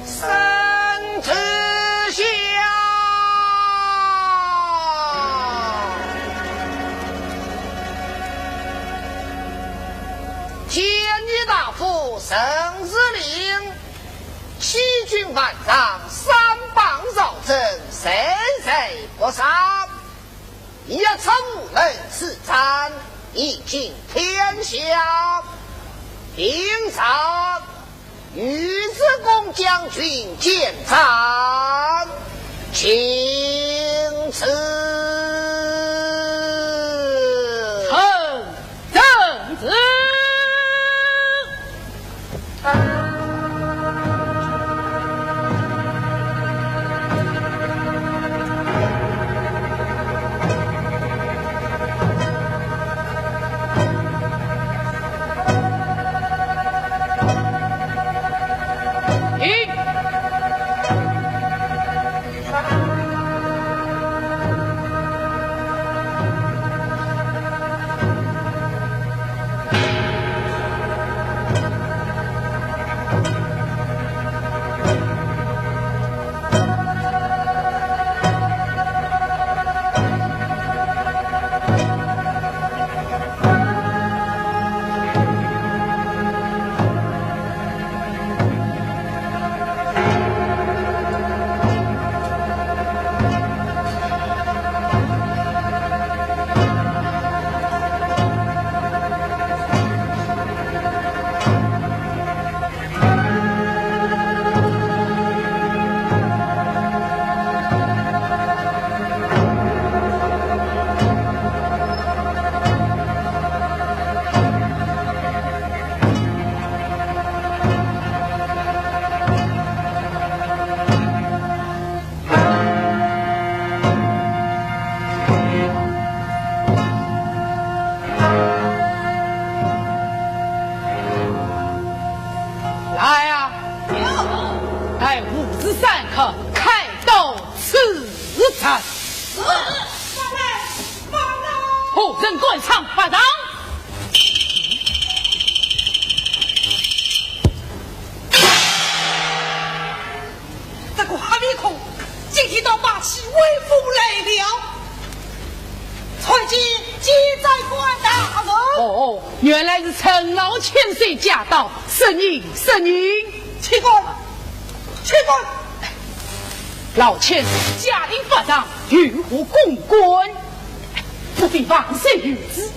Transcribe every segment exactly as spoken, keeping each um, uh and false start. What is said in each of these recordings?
圣旨下。天一大夫圣旨令，欺君瞒上，山邦朝政，罪罪不赦。 一出无门之斩，以尽天下。平上，御史公将军见斩，请旨。臣遵旨。 来呀！待吾日三刻开刀刺斩。是。慢来，慢来。何人敢闯法场？ 这个黑面孔，今天倒摆起威风来了。参见监斩官大人。哦，原来是陈老千岁驾到，失迎，失迎。且慢，且慢。老千岁驾临法场，有何公干？ 不必万岁御旨。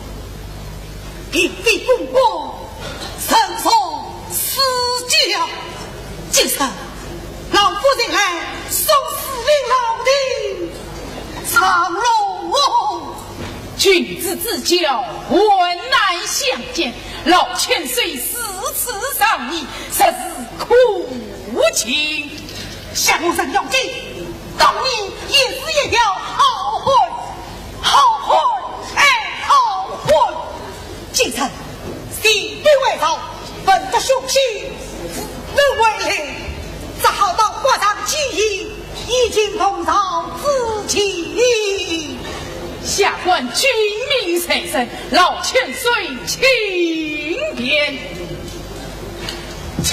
并非公干，人送死轿。今日老夫人来送司令老弟上龙。君子之交，患难相见，老千岁如此仗义，实是可敬。 想我陈咬金，当年也是一条好汉，好汉，哎，好汉。今日前来回朝，闻得兄兄不能回来，只好到法场见礼，以尽同朝之情。下官君命在身，老千岁请便。请。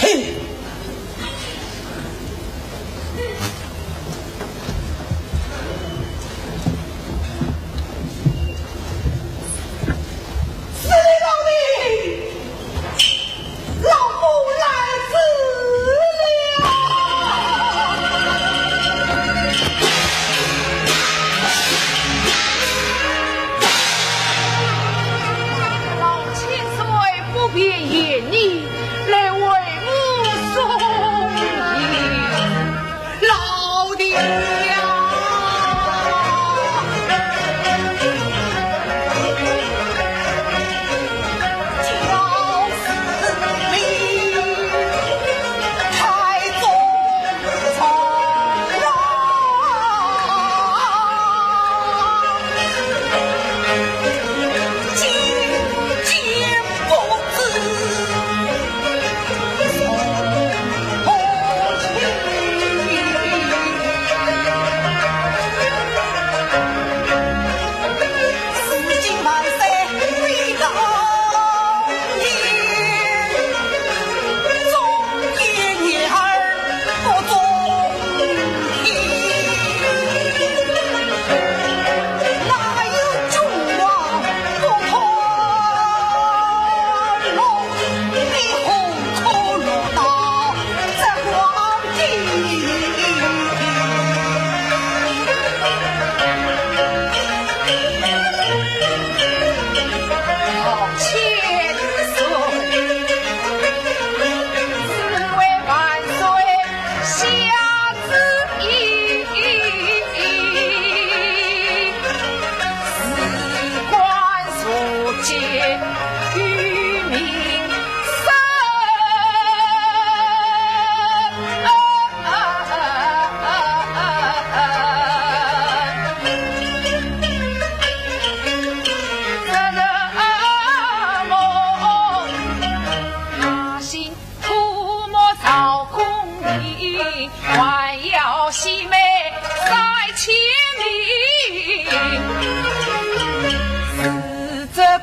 司令老弟，老夫来迟了。老千岁不便言语，来为母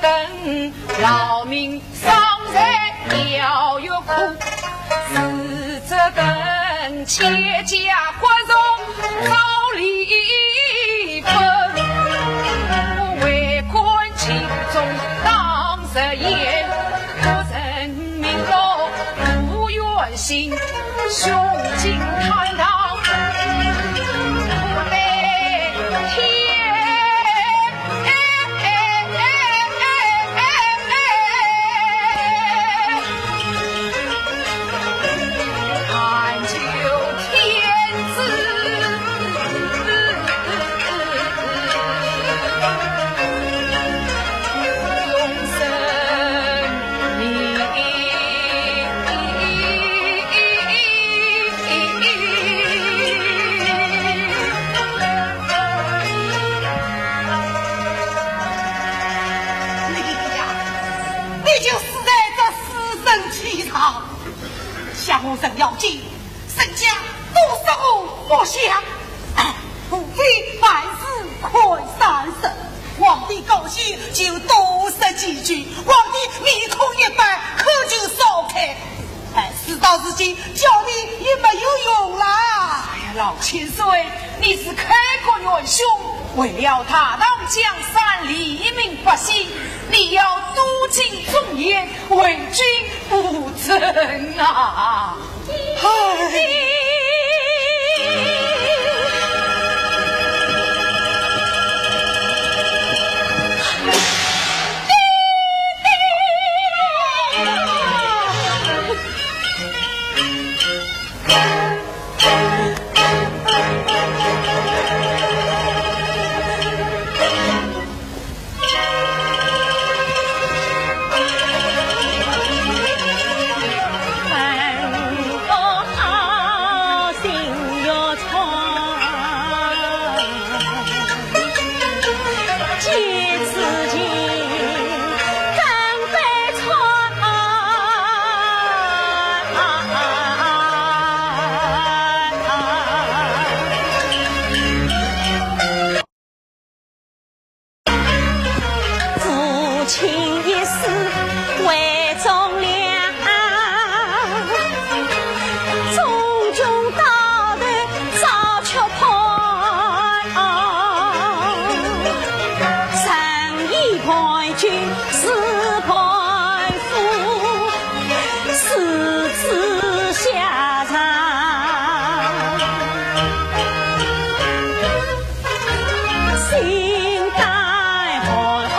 等，劳民伤财要越苦，是这等千家国中早离分。为官尽忠当实言，不成名落无远行，雄心坦荡不得天。 你呀，你就死在这私人体上，想我沈小姐，沈家都是我不想。哎，无非办事看三色，皇帝高兴就多说几句，皇帝面孔一板，口就少开。 哎，事到如今，叫你也没有用啦。哎呀，老千岁，你是开国元凶，为了大唐江山、黎民百姓，你要督尽忠言，为君不争啊！哎。父亲一死为忠良，忠君到头早吃破。仁义伴君是伴夫，世子下场。 心肝痛。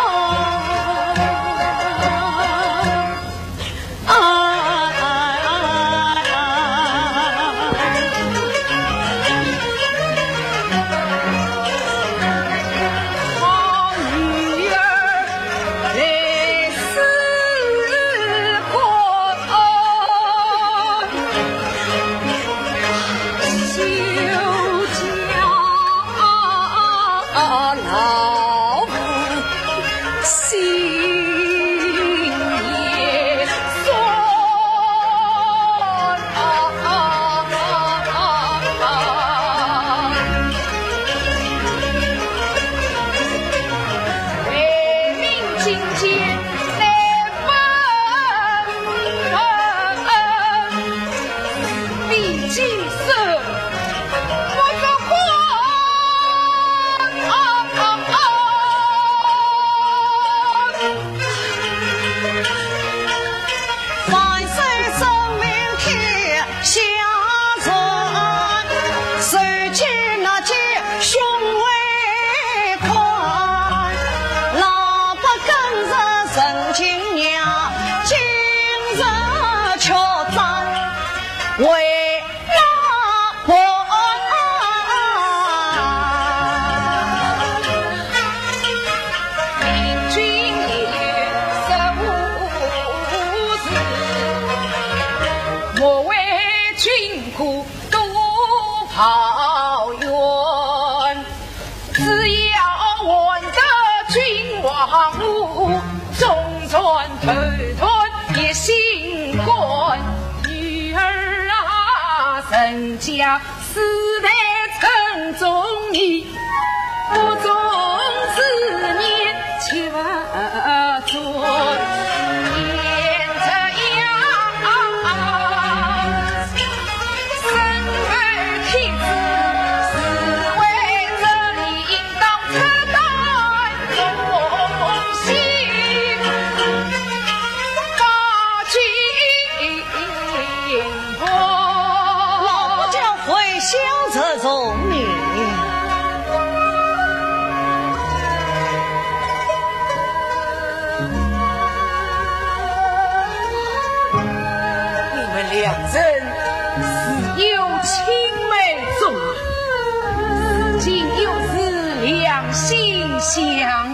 心相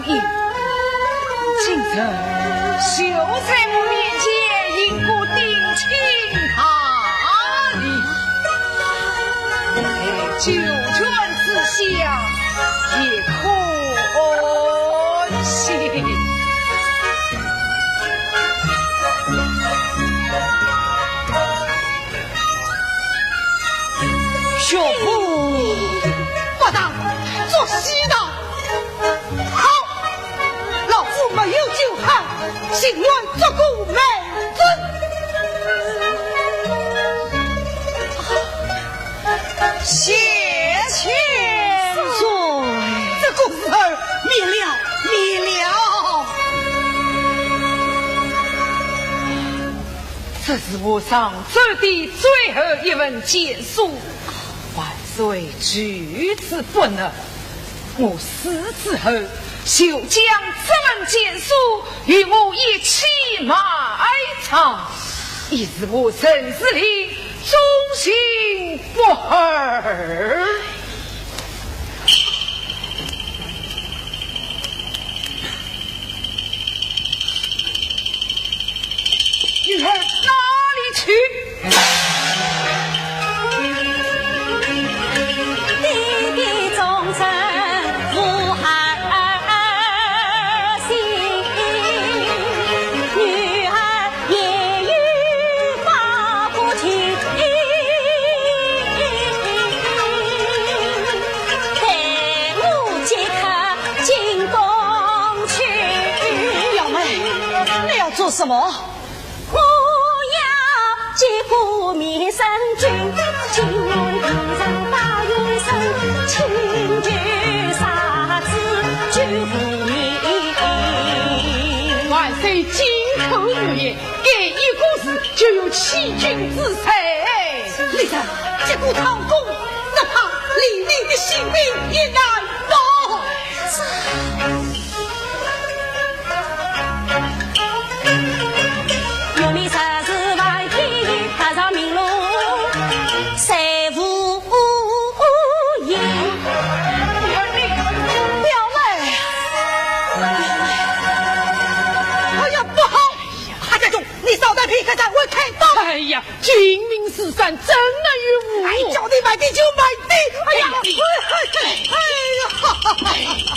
印。今日就在我面前行个定亲大礼，在九泉之下也可惜。岳父，不当，做戏的。好，老夫没有酒酣，情愿做个媒人。谢千岁。这个事儿免了，免了。这是我上奏的最后一份荐书，万岁拒之不能。我死之后，就将这份荐书与我一起埋葬，以示我陈世林忠心不二。 女儿哪里去？爹爹终身无儿心，女儿也有法不去。待我即刻进宫去。表妹，你要做什么？ 我要见过面圣君，请问平常保佑圣，请求啥子就是你。万岁金口玉言，该一个字就有欺君之罪。李治，这个唐宫，只怕连你的性命也难保。 我们十四万天，踏上明路，谁无言？表妹，哎呀，不好！韩家兄，你稍待片刻，待我开刀。哎呀， 君命如山，怎能御无？哎，叫你慢点就慢点。哎呀，哎，哎，哎呀！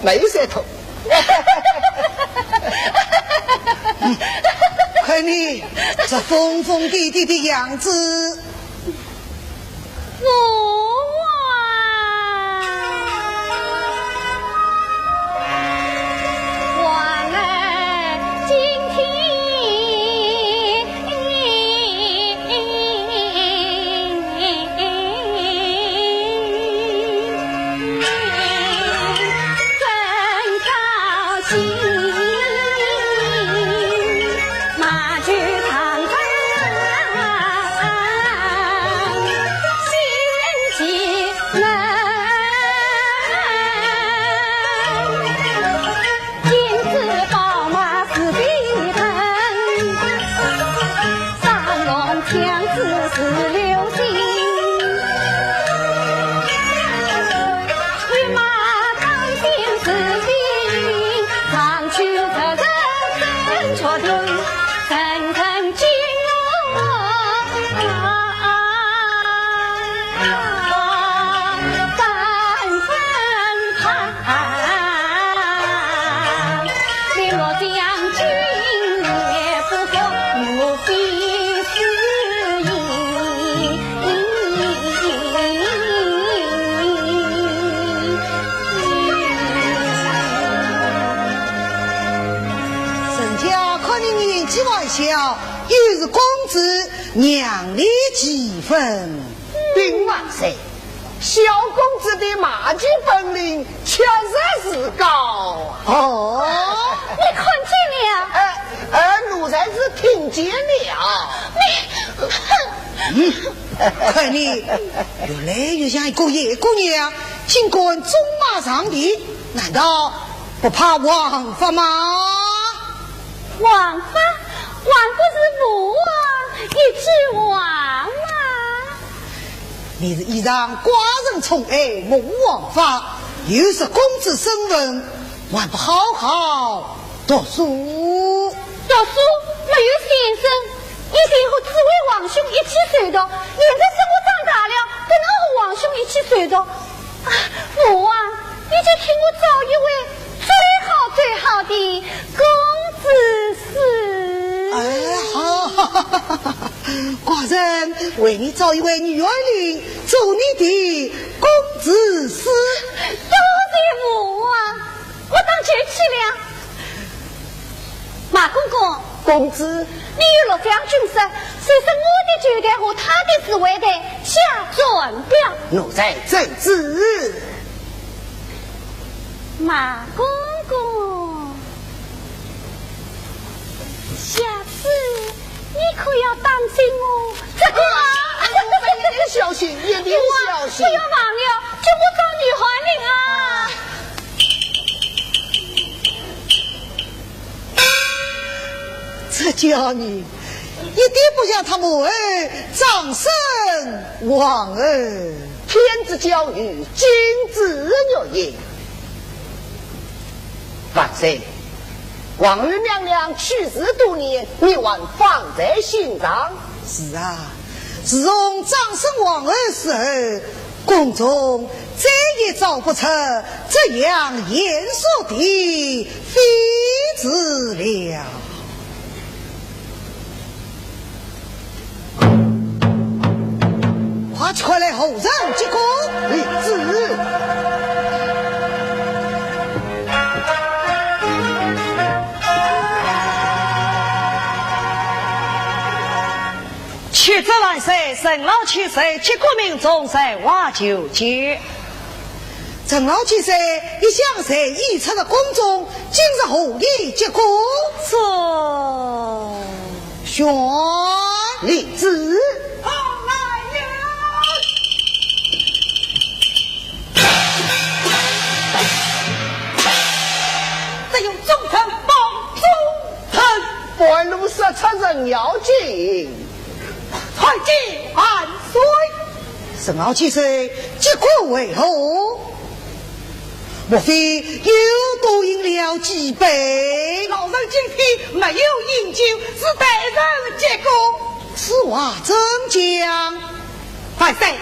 没有三头。看你这疯疯癫癫的样子。父王，皇儿今天人家看你年纪还小，又是公子，让你几分。禀万岁，小公子的马技本领确实是高啊。哦，你看见了？呃，呃，奴才是听见了。你，哼！嗯，看你越来越像一个野姑娘，竟敢纵马上殿，难道不怕王法吗？王法？还不是父王一句话吗？你是倚仗寡人宠爱蒙王法，又是公子身份，还不好好读书？读书没有先生，以前我只为皇兄一起受读，现在是我长大了，不能和皇兄一起受读。啊，父王，你就替我找一位最好最好的公子。哎，好，寡人为你找一位女儿令，做你的公子。多谢父王，我当就去了。马公公，公子，你与陆将军说，说是我的旧台和他的侍卫队下转表。奴才遵旨。马公公，下次你可要当心哦。这个啊，哎呦，你小心，一定小心。不要忘了，替我找女儿令啊。这家女一点不像他母后掌声王后。天之娇女，金枝玉叶。万岁，王后娘娘去世多年，你还放在心上？是啊，自从掌声王后死后， 宫中再也找不出这样贤淑的妃子了。快去，快来，后人鞠躬。领旨。 启奏万岁，臣老千岁，鞠躬命中，在外求见。臣老千岁一向在御赐的宫中，今日何以鞠躬？这……宣。领旨。只有忠臣报忠臣。 半路杀出人要紧。参见万岁。臣老千岁，鞠躬为何？莫非又多饮了几杯？老臣今天没有饮酒，是待人鞠躬。此话怎讲？万岁，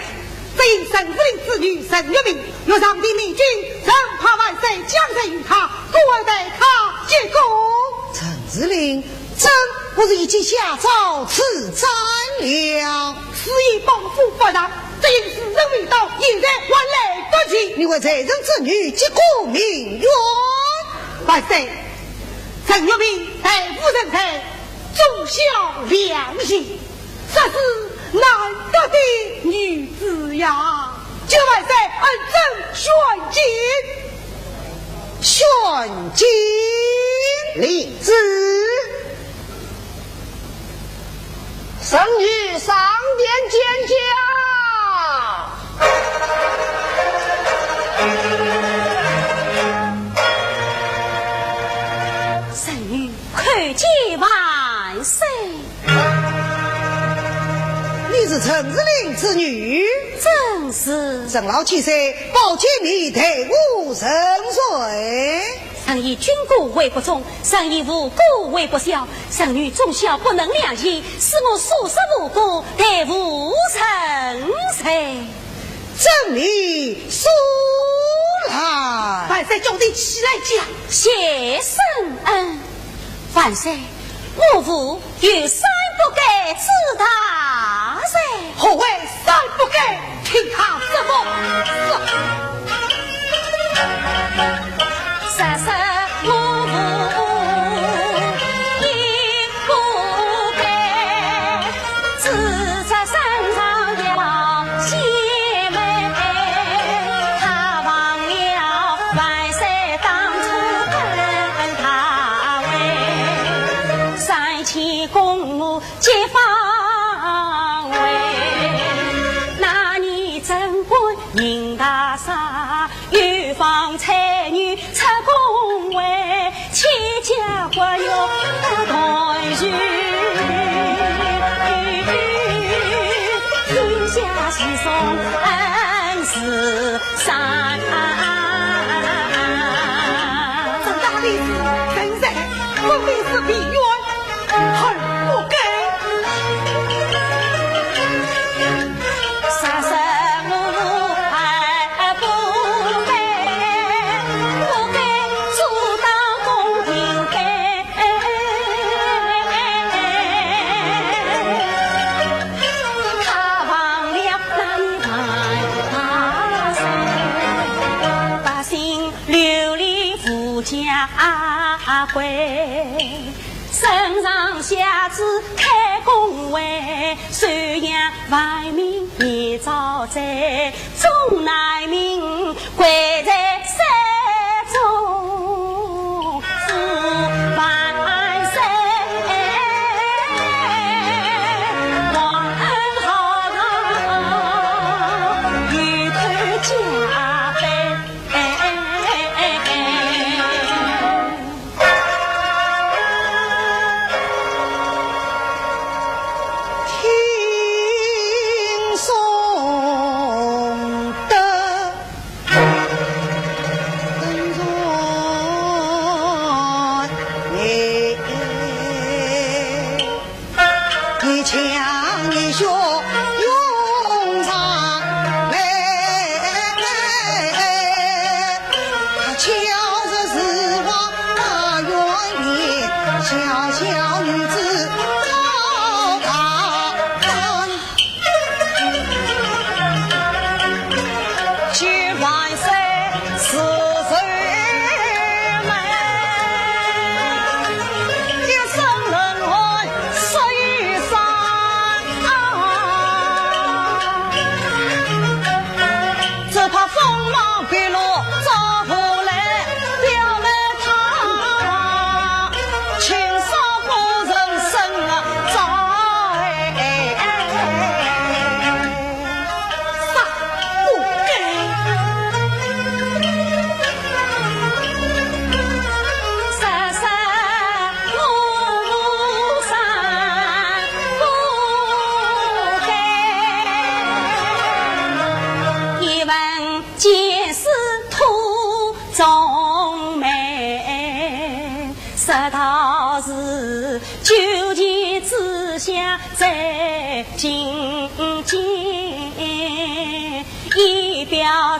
只因陈士林之女陈月明，欲上殿面君，臣怕万岁将罪于她，故而代她进宫。陈士林，朕不是已经下诏处斩了？此言绑赴不得，只因时辰未到，现在还来得及。你为罪人之女，即刻鸣冤。万岁，陈月明待吾人才，忠孝两全， 实是难得的女子呀。求万岁恩准选进。选进。领旨。圣女上殿见驾。圣女叩见万岁。 你是陈士林之女？正是。陈老千岁，保举你代吾认罪。臣以君过为不忠，臣以无辜为不孝，臣女忠孝不能两全，是我所杀无辜，代吾认罪。 请你速来。万岁，叫你起来讲。谢圣恩。万岁，我父有三不该之大罪。何为三不该？听他说。说。 正当的是人才，分明是比冤。 很不该。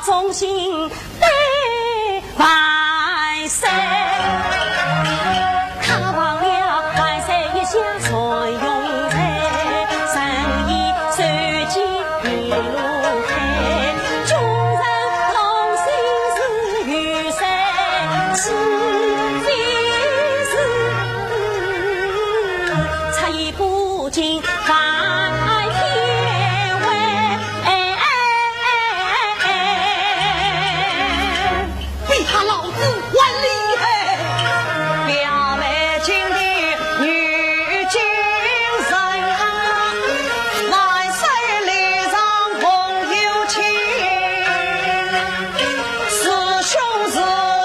忠心对万岁。看望了万岁一下传荣才，诚意受尽一路开。君臣同心是与谁？是非是，差一步进万天外。 比他老子还厉害。表妹敬的女京人，万岁礼上朋友亲，师兄是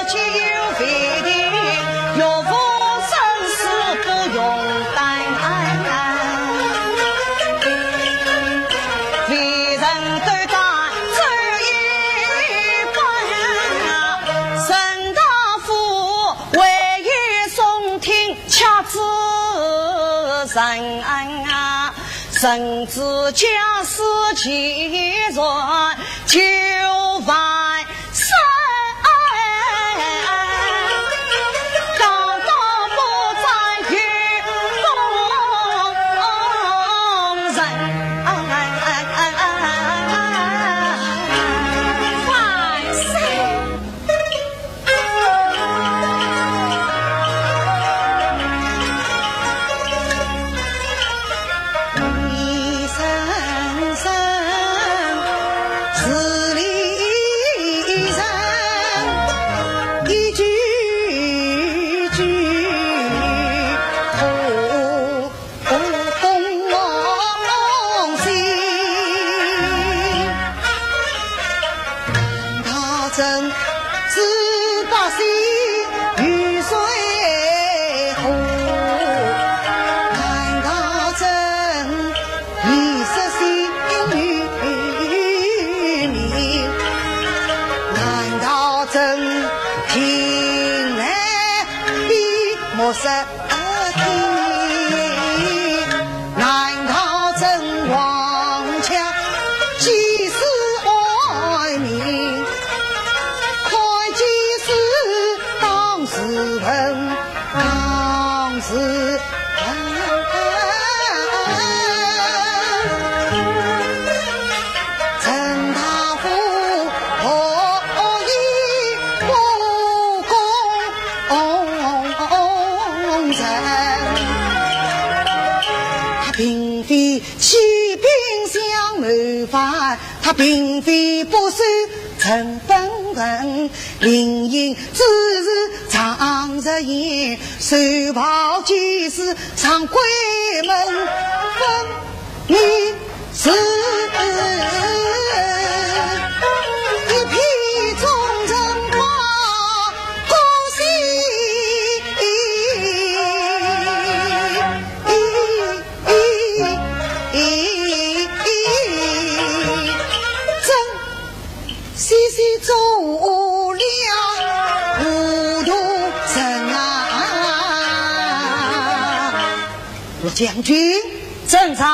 己有为的，岳父生死不容 担。为人斗胆走一半，沈大夫唯有松亭吃子人。臣子家事既然，就万 岁，高高不再与共人。万岁！ 一声声是里人，一句句苦痛心。 大臣十八岁遇水火，难道真二十岁遇命？难道真听来比莫说 听，难道真王家既是爱民？看见是当时人，当时人。陈大夫何以不公？ 人。他并非欺兵相谋反，他并非不守成本分，临行之时常食言，手抱剑士上闺门，分明 是一片忠臣把孤心。真是做了糊涂人啊！ 陆将军。臣在。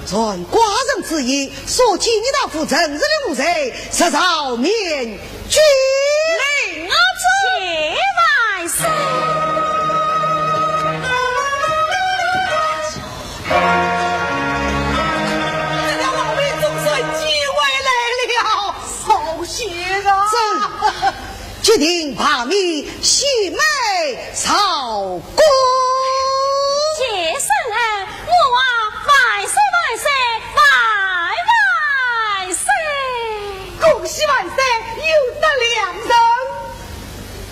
传寡人之意，速遣你大夫陈氏的奴才，实朝面君。领旨。谢万岁。这条老命总算接回来了，好险啊！这 决定罢免，谢媒曹公。谢圣恩，我望万岁万岁万万岁！恭喜万岁，又得良人。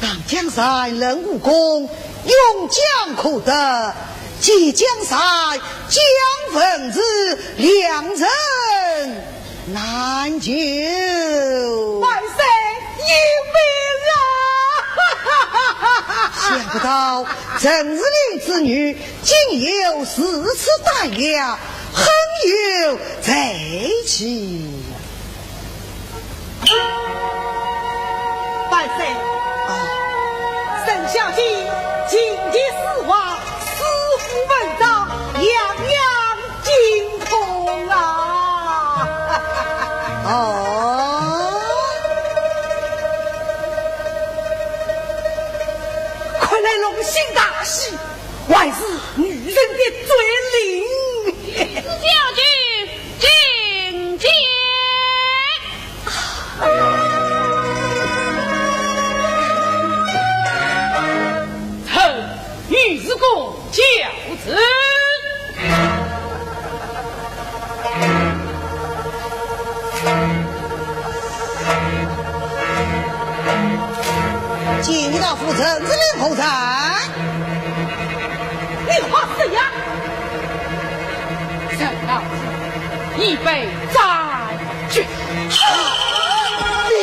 当江山任武功，勇将可得，即江山将文治，良人 难求。万岁英明啊！想不到陈氏林之女竟有如此胆量，很有才气。万岁，啊。沈小姐琴棋书画，诗赋文章，样样 精通啊！哦。原来龙心大喜，还是女人的嘴灵。小姐，请讲。臣与主公 教旨。见你大夫陈司令何在？你好死呀！陈老夫，已被斩决。你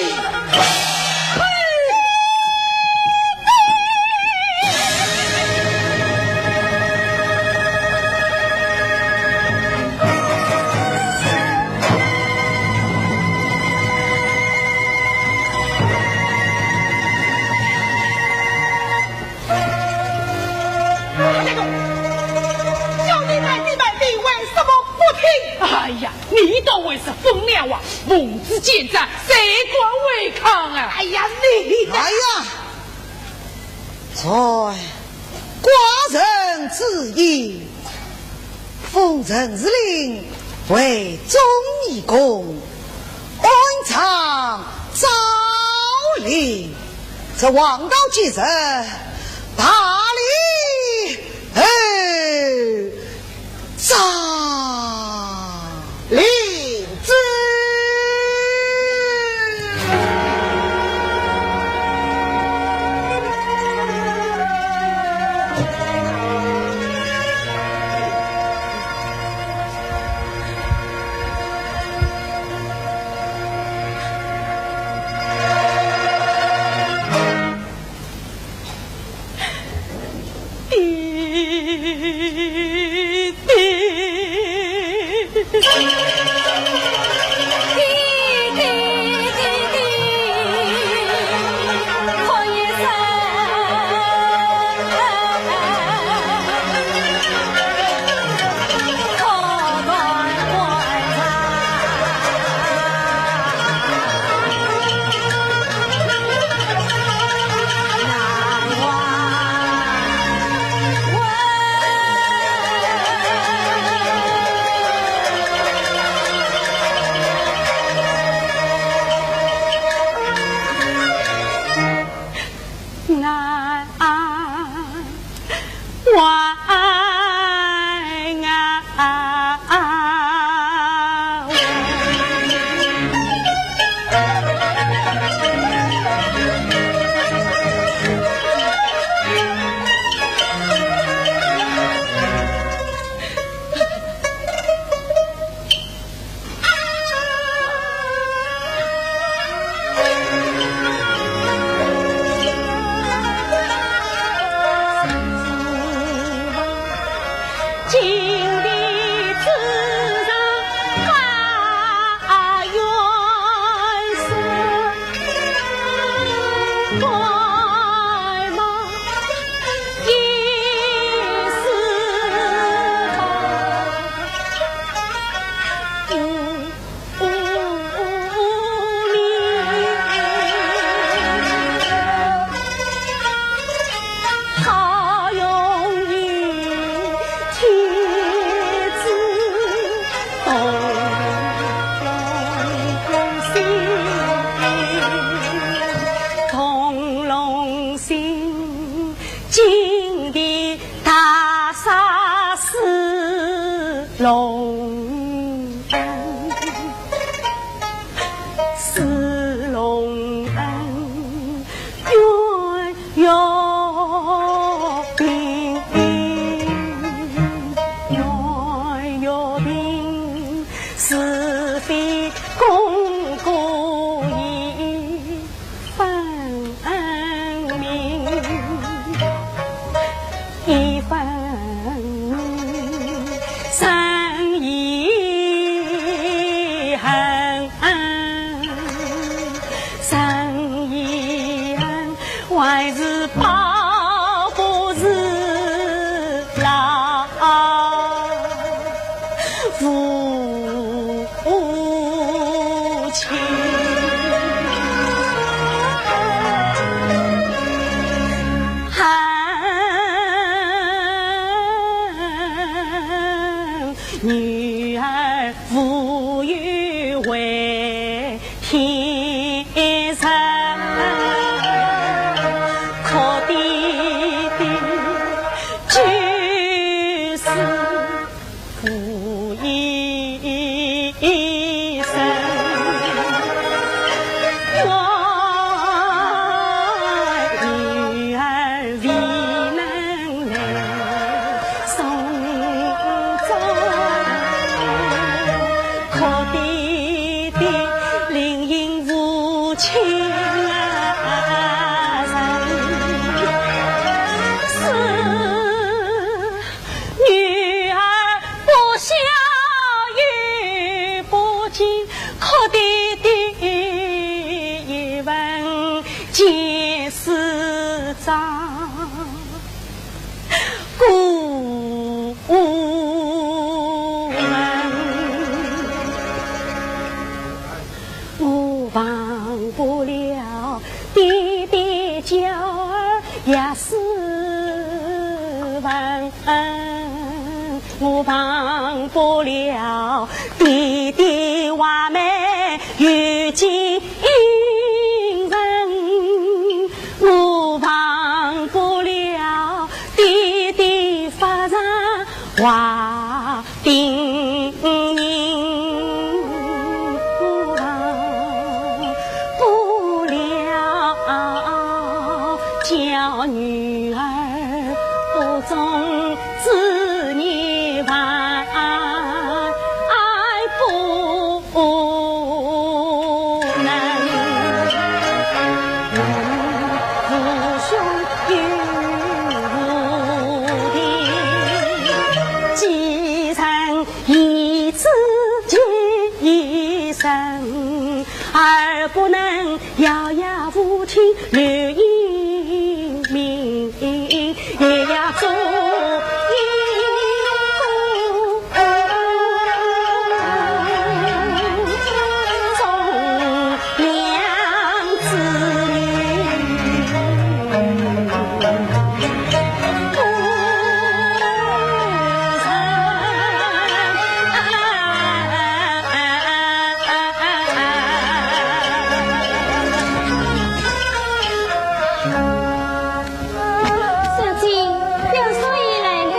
小弟们，你们，你为什么不听？哎呀，你倒会说风凉话，奉旨见斩，谁敢违抗啊？哎呀，你……哎呀，在寡人之意，封陈司令为忠义公， 按常昭令，这黄道吉日，大礼而斩。领旨。上过门，我忘不了爹爹娇儿也斯文，我忘不了爹爹画眉又精神。 我忘不了爹爹发上画饼印，我忘不了叫女儿不忠子女还不 不能。我们父兄有无定，既然一子一生，而不能 遥遥无期留英名，也要做一个忠良子女。小姐，表少爷来了。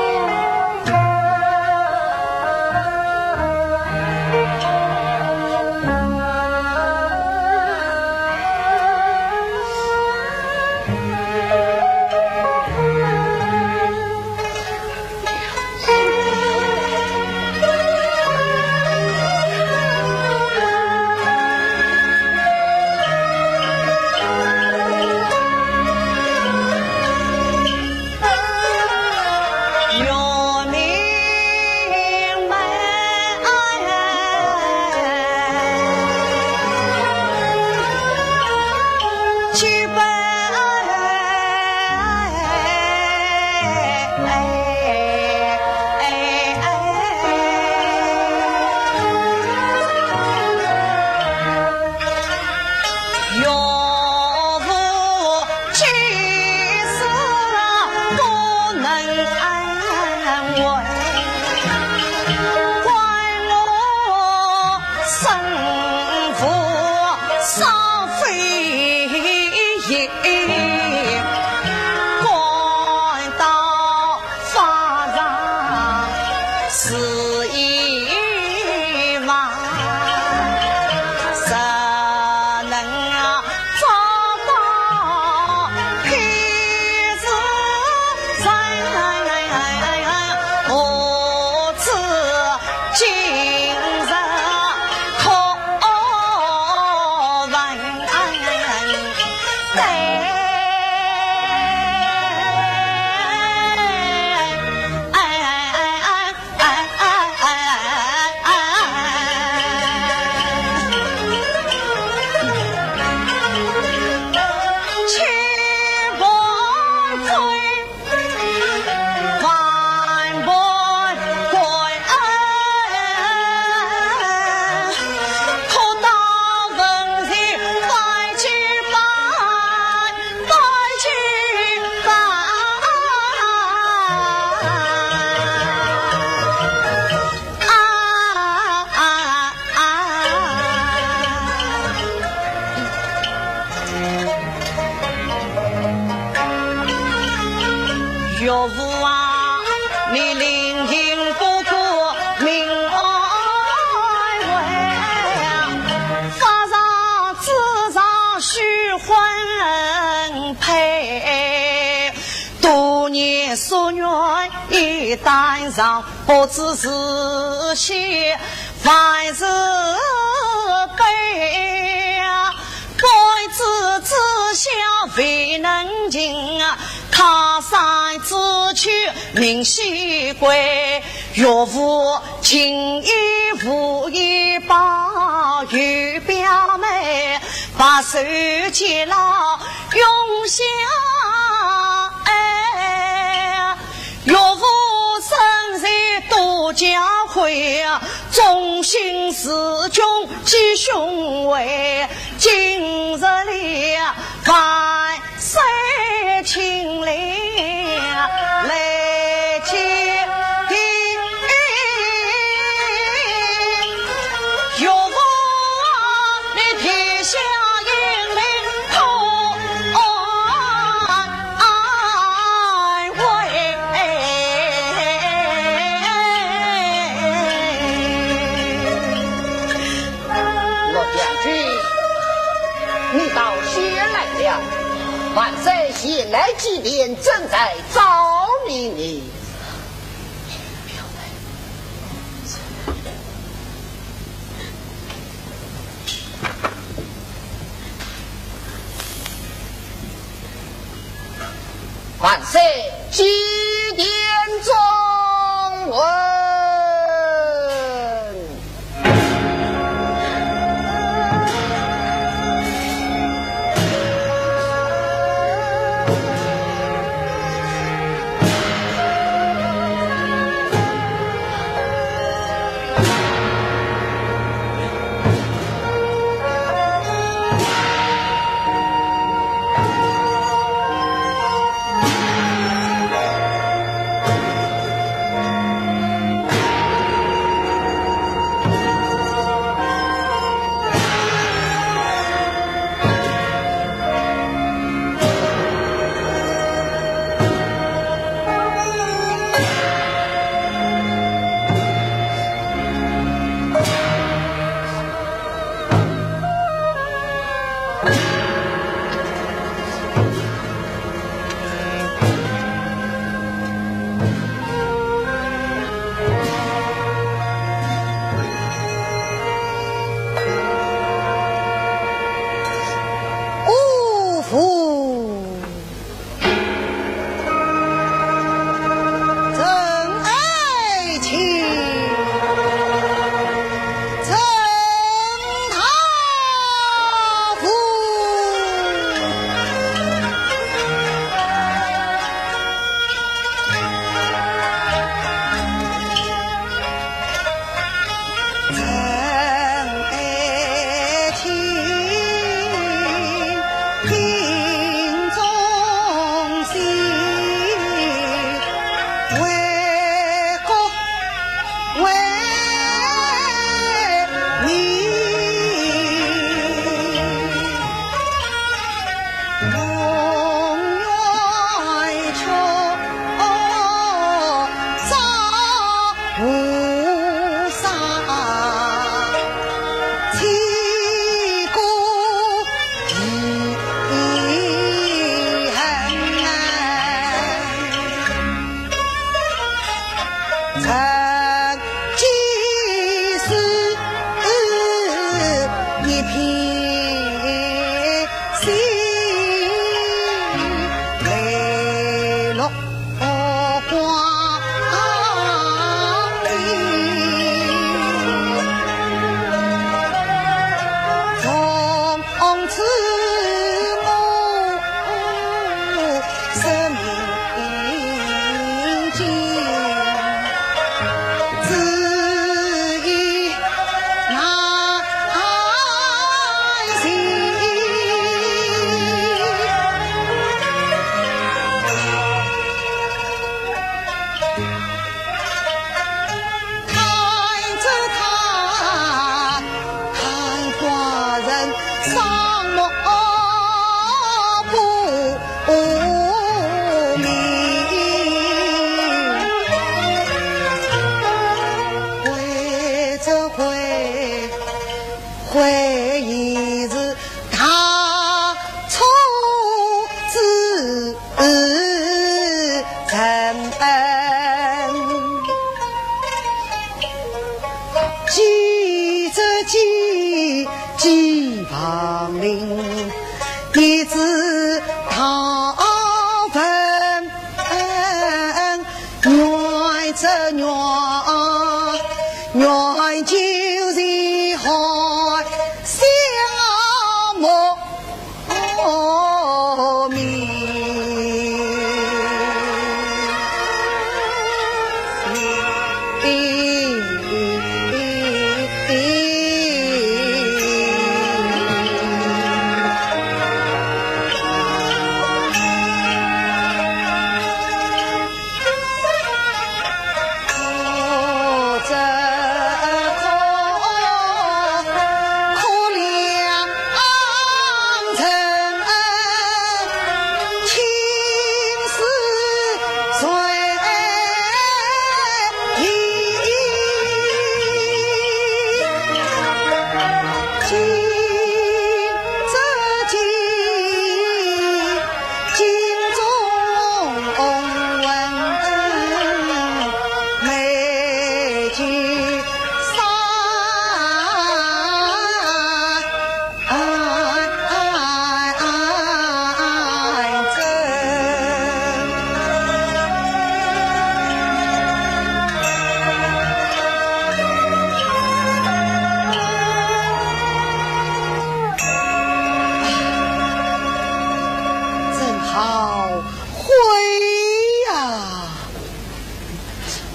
岳父啊，你临行不可命安危，法场之上须婚配，多年夙愿已断肠，不知是喜还是悲啊。 半子之孝未能尽，他山之去命须归。岳父情义无以报，与表妹白首偕老永相忠心事君吉凶危，今日里万岁亲临来接驾。 洛将军，你倒先来了，万岁前来祭奠，正在招你呢。 万岁，祭奠状文。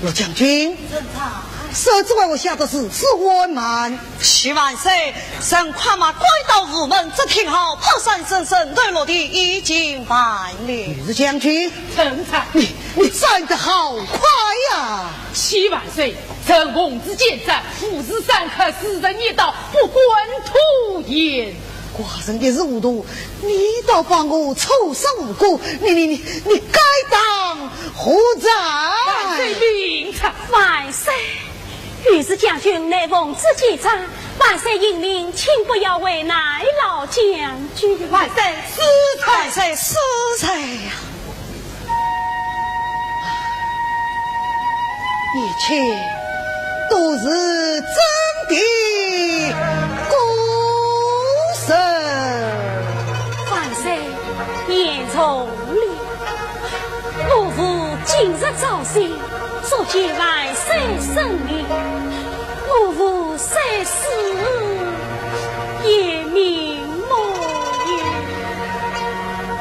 陆将军，圣上。这子为何下得如此缓慢？启万岁，臣快马赶到午门，只听好炮声声声，头落地已经完了。御史将军，圣上。你，你转得好快呀！启万岁，臣奉旨监斩，午时三刻，时辰已到，不敢拖延。寡人一时糊涂，你倒把我处死无辜，你，你，你，你该当何罪？万岁明察。万岁，御史将军乃奉旨监斩，万岁英明，请不要为难老将军。万岁恕罪。万岁恕罪呀！一切都是朕的过失。万岁，言重了。 我父今日早醒，所见万岁圣明，我父虽死也瞑目也。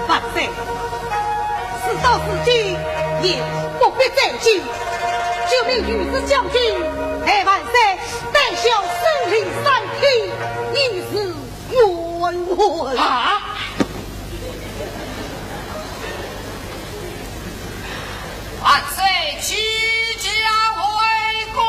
万岁，事到如今，也不必追究，就命御史将军代万岁带孝守灵三天，以示 冤枉。啊！万岁起驾回宫。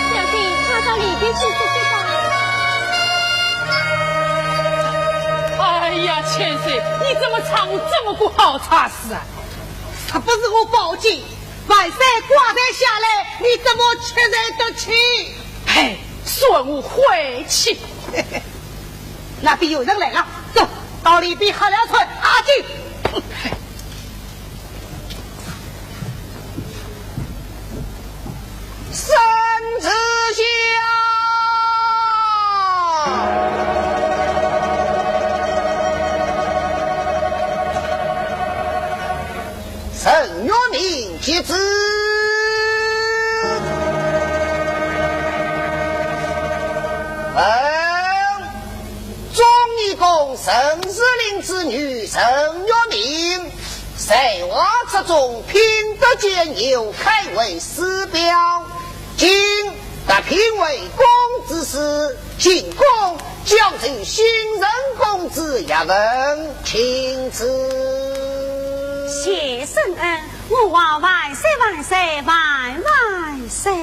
小姐，快到里边去坐坐吧。哎呀，千岁，你怎么闯这么个好差事啊？若不是我保举，万岁挂帅下来，你怎么吃得起？嘿，算我晦气。那边有人来了，走，到里边喝两声阿姐。 圣旨下，圣旨明旨。嗯。 忠义公陈士林之女陈月明，在外出中品德兼优，堪为世标。今特聘为公子使，进宫交授新任公子一份，请旨。谢圣恩，吾皇万岁万岁万万岁！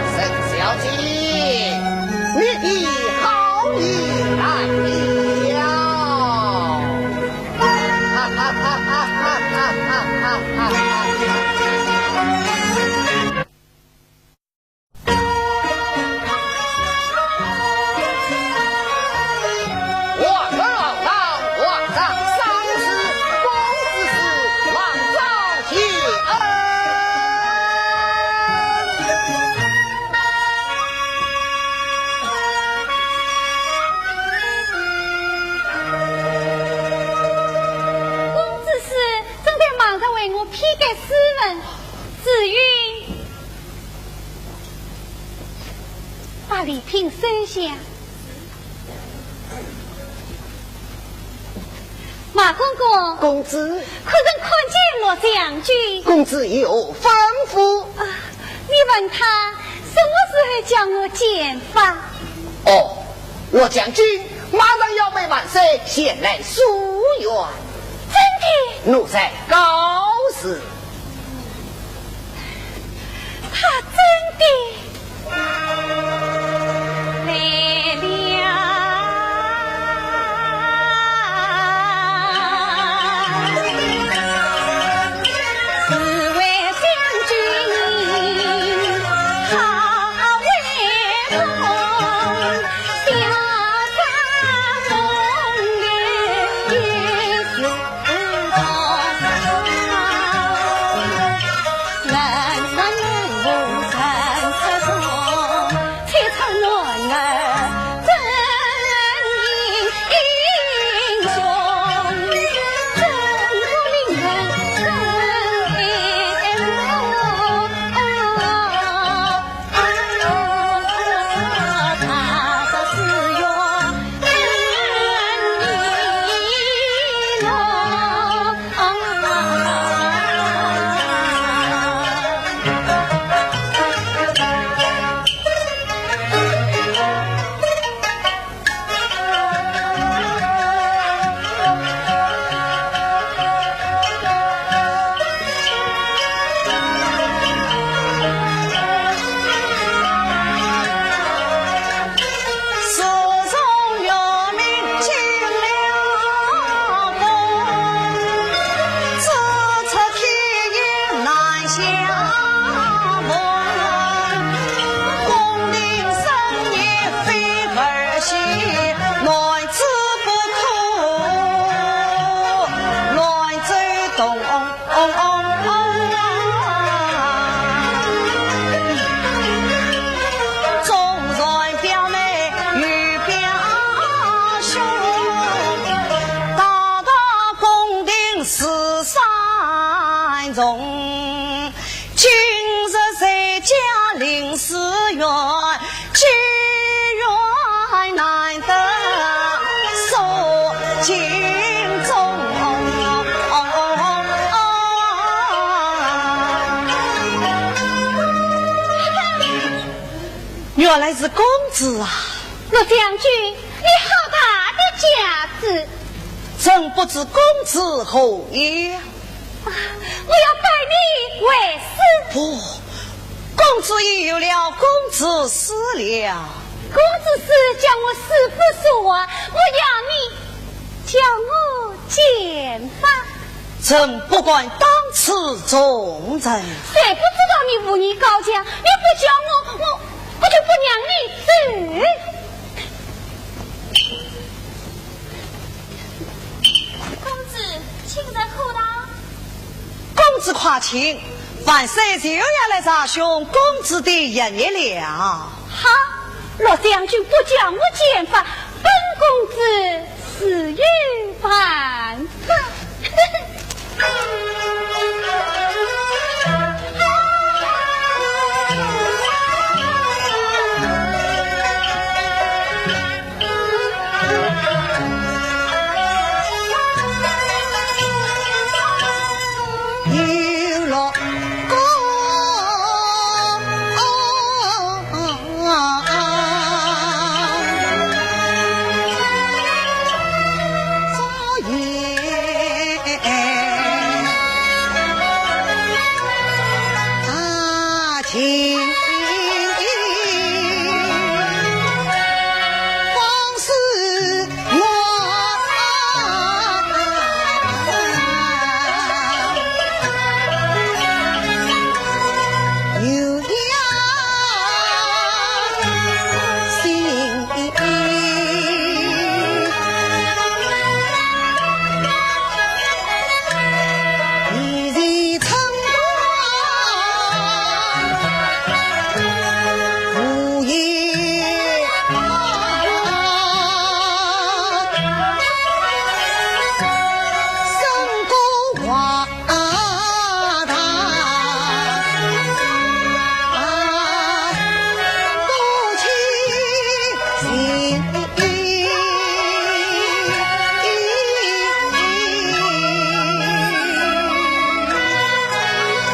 沈小姐，你的好意来了。哈哈哈哈哈哈！ 公子使正在忙着为我批改诗文，紫云 把礼品收下。马公公，公子。可曾看见陆将军？公子有何吩咐？啊，你问他什么时候将我见吧。哦，陆将军马上要陪万岁前来书院。真的？奴才告辞。 他真的来了。原来是公子啊。陆将军，你好大的架子！真不知公子何言？啊，我要拜你为师。不，公子已有了公子师了。公子师叫我师父说话，我要你叫我剑法。 真不敢当此重任。谁不知道你武艺高强？你不教我，我，我就不让你走。公子，请在后堂。公子快请，万岁就要来查询公子的学艺了。好，陆将军不教我剑法，本公子 自有办法。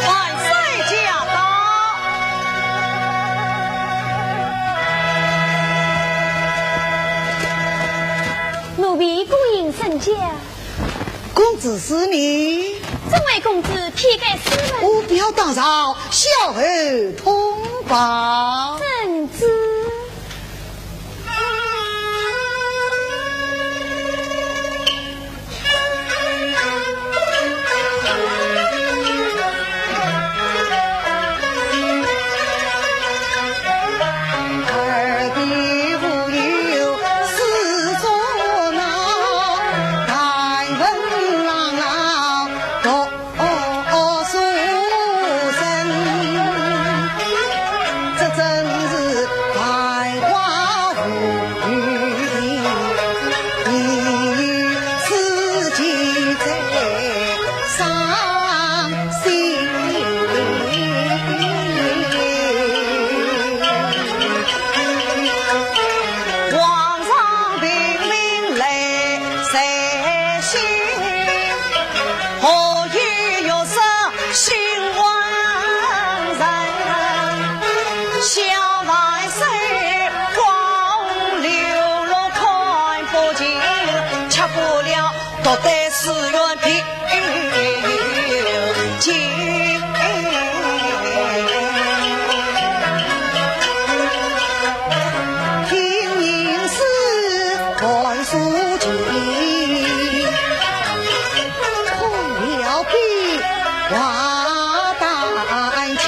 万岁驾到！奴婢恭迎圣驾。公子师呢？众位公子，批改师门。哦，不要打扰，小儿通报。遵旨。 皇上命令来三省，何以玉石心慌人？小万岁光流落看不清，吃不了 独对寺院凭据。听吟诗看书情，空了笔画丹青。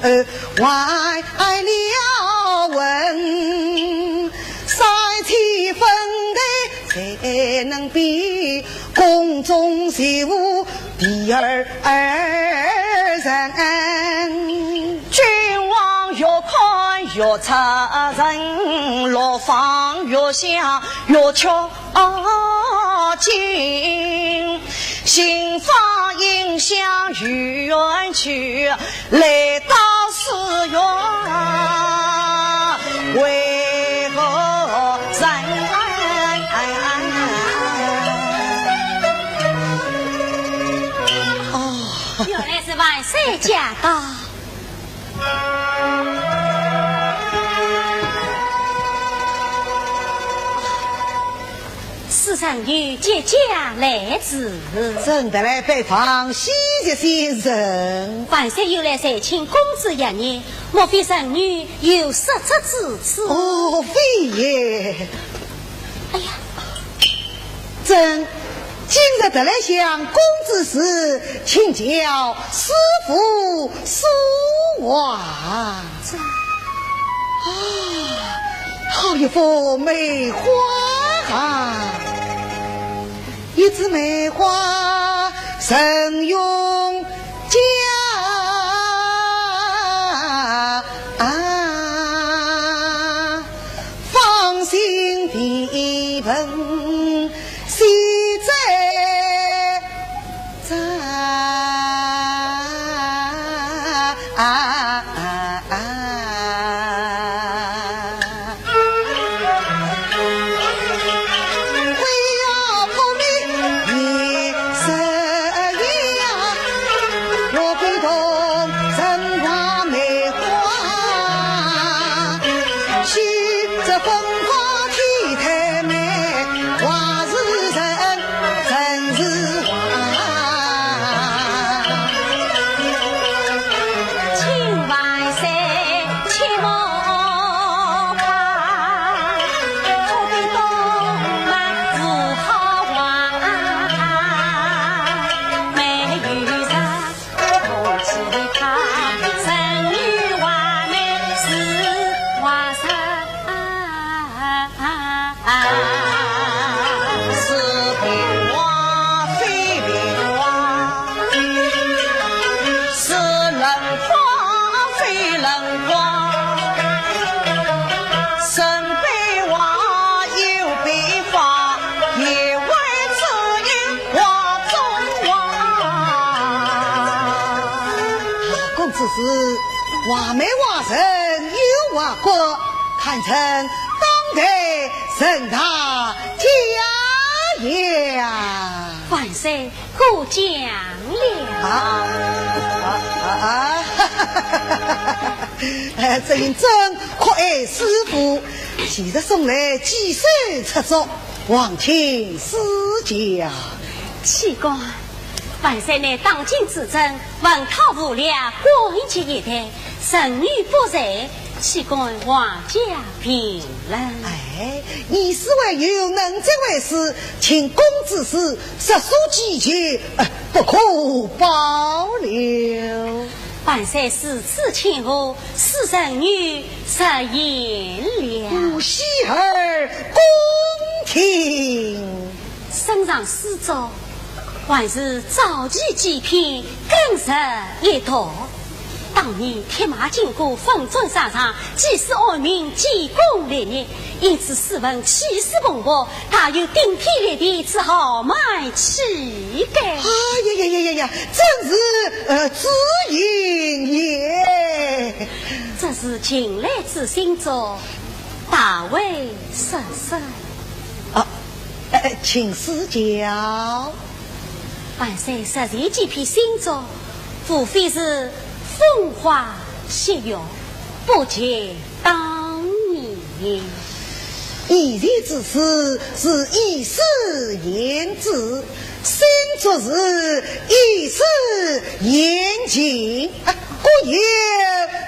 呃，坏了文，三七分台才能比宫中事务第二人。君王越看越出神，落房越想越吃 啊，今心放影响于远去，来到寺院为何人？哦，原来是万岁驾到。 是侄女即将来迟。怎的来拜访喜事先生？万岁有来垂请公子一言，莫非侄女有失职之处？哦，非也。哎呀， 朕今日特来向公子时，请教师父书画。啊，好一幅梅花啊！一枝梅花人永 家，芳心地盆洗在家。 请万岁，且莫怕，可比东门无花花，没有人同其他，人有画眉是画蛇。 是平花非平花，是冷花非冷花，身边花有别花，也为此一花中花。公子是画眉画人有画骨， 堪称当代神大佳也。万岁过奖了。啊，啊，啊，啊，哈哈哈哈哈！哎，这人真可爱，师父，今日送来几首出作，望请赐教。岂敢，万岁乃当今之尊，文韬武略，冠绝一代，侄女不才，岂敢妄加评论。哎，你师外有能者为师，请公子师速速饑饑，呃，不可保留。万岁如此请我， 是侄女失言了。无喜而恭听。圣上诗作，还是早期几篇更胜一筹。当年铁马金戈，粉转沙场，几世安民，建功立业，因此诗文气势磅礴， 大有顶天立地之豪迈气概。哎呀呀呀呀呀，真是，呃，知音也。这是近来之新作，大为失色。啊，呃，请赐教。万岁，这几篇新作，无非是风花雪月，不及 当年。以前之事是以史言志，新作是以史言情，啊，各有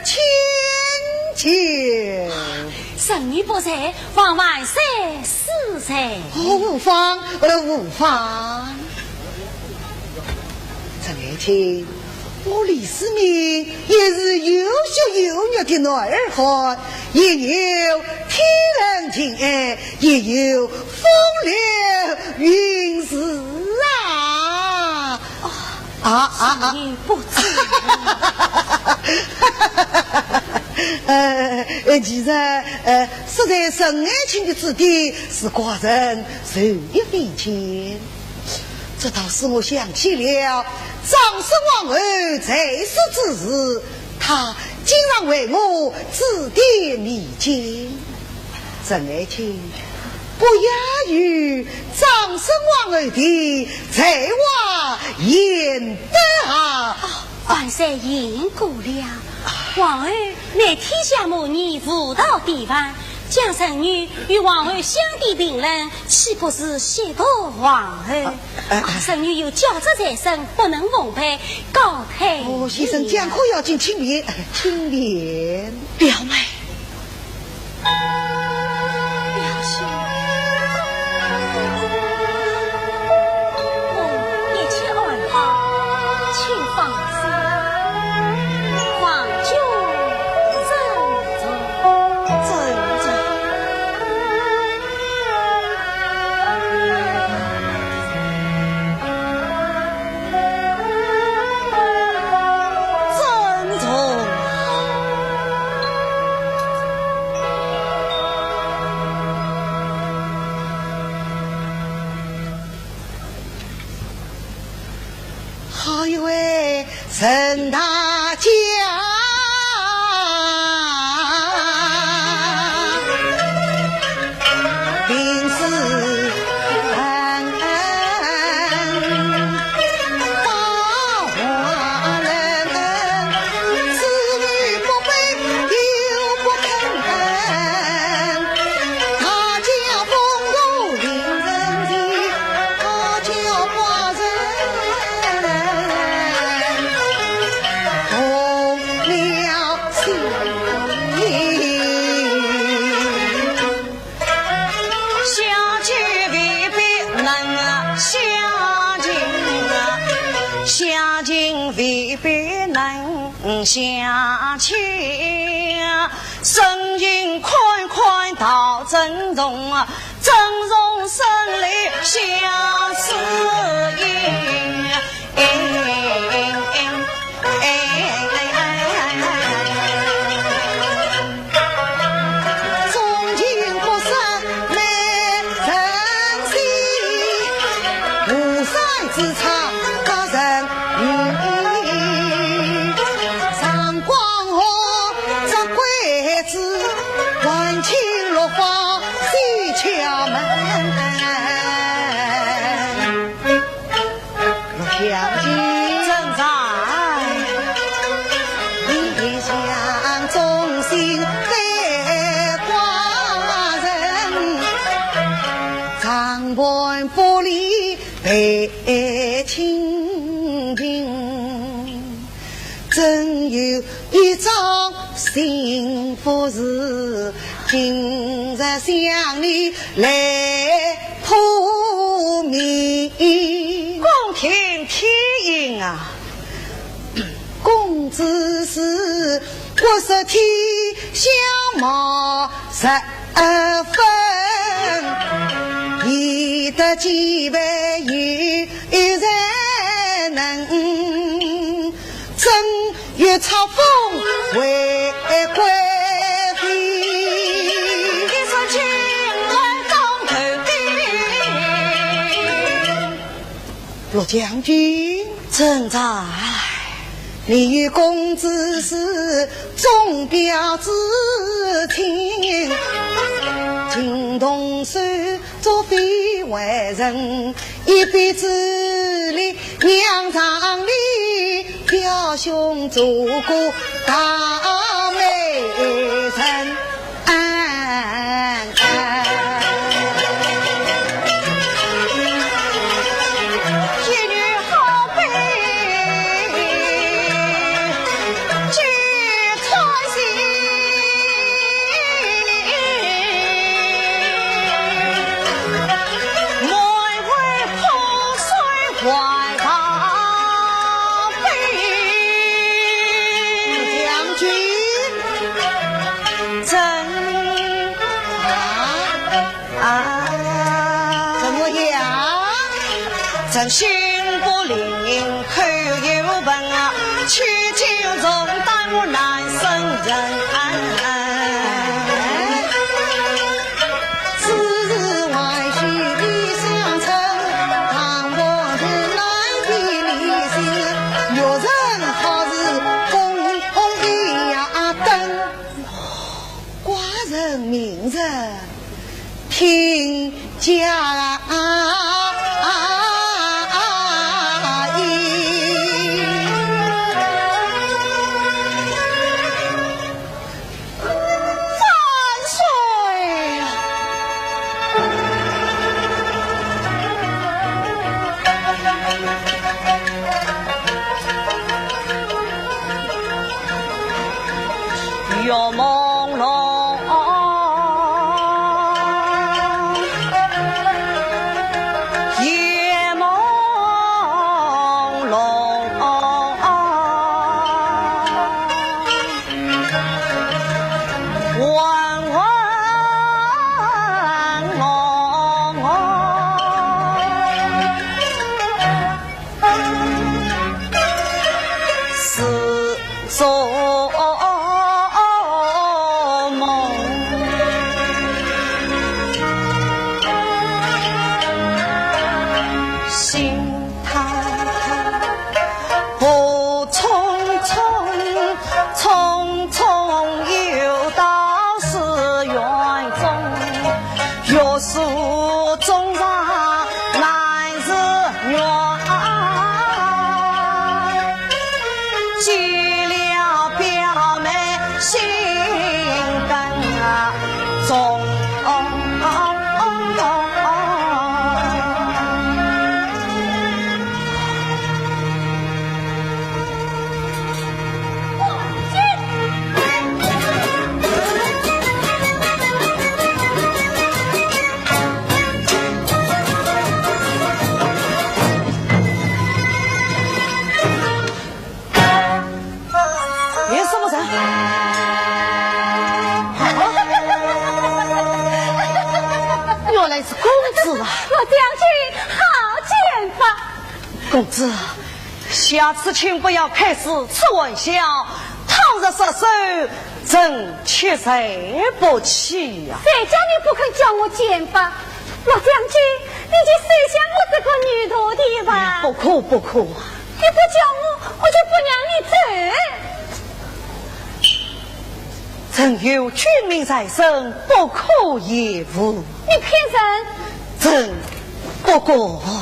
千秋。侄女不才，望万岁恕罪。哦，无妨，呃，无妨。陈爱卿，我李世民也是有血有肉的男儿汉，也有天人情爱，也有风流韵事啊！啊啊啊！不知。呃，呃，其实，呃，说在陈爱卿的指点，是寡人受益匪浅。 这倒使我想起了张生皇后在世之时，她经常为我指点迷津。陈爱卿，不亚于张生皇后的才华贤德啊！哦，万岁言过了，皇后乃天下母仪，无道帝王，将臣女与皇后相提并论， 岂不是亵渎皇后？啊，啊，啊。臣女有教职在身，不能奉陪，告退。哦，先生讲课要紧，请便，请便。表妹。表兄。我一切安排，请放心。皇兄。 好一位陈大家。下情未必能相亲啊，下情未必能相亲啊。 身形宽宽到珍重啊，珍重身里相思意。钟情不识美人心，无赛之差得人迷。上官河 折桂枝，还请落花水敲门。陆将军。正在。你一向忠心待寡人，常伴不离 配卿情，真有一桩心腹事，今日向你来破谜。恭听天音啊！公子是国色天香貌 十分，你的几位有才能，正月册封为贵妃。一说起来当头顶。陆将军。 正在。你与公子是宗表至亲，情同手足非外人，一别之礼，让让你表兄做个大媒人。啊，怎么样？真心不灵，口有问啊，取经从当我难生人。只是外许的乡村，唐伯是南边的事，玉人好似风风的呀灯。 寡人名字平家。万岁！ 月朦胧，夜朦胧，浑浑噩噩。 似做梦。心太太，步匆匆，匆匆又到寺院中。 玉树中上难自远，寄了表妹心更重。有什么人？原来是公子啊！陆将军，好剑法！公子， 下次请不要开此玩笑，倘若失手，臣切受不起呀。谁叫你不肯教我剑法？陆将军，你就收下我这个女徒弟吧。不可，不可啊！你不教我，我就不让你走。 臣有君命在身，不可延误。你骗人！朕不敢。哈，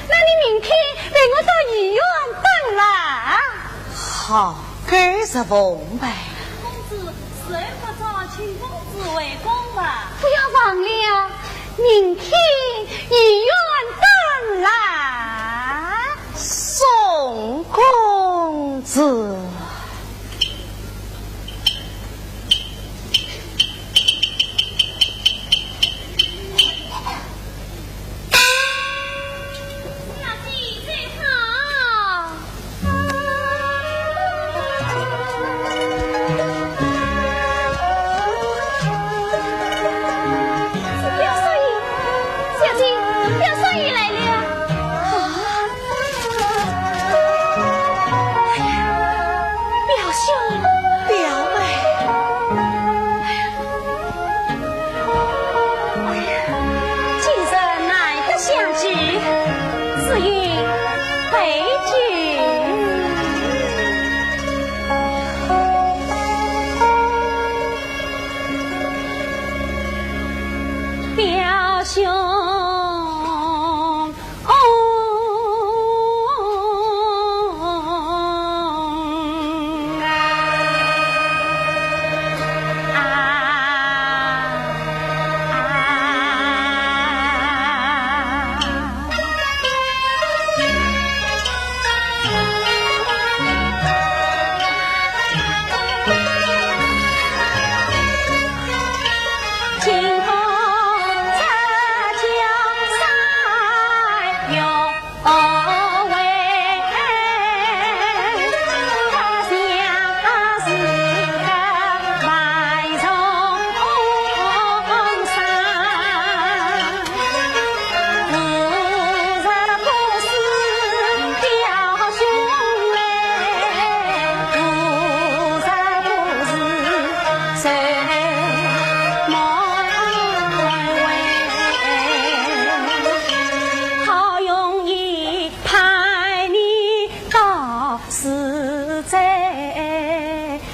那你明天陪我到医院当啦。好，改日奉陪。公子，时候不早，请公子回宫吧。不要忘了，明天医院当啦。 宋公子。表少爷，小姐，表少爷来了。啊！哎呀！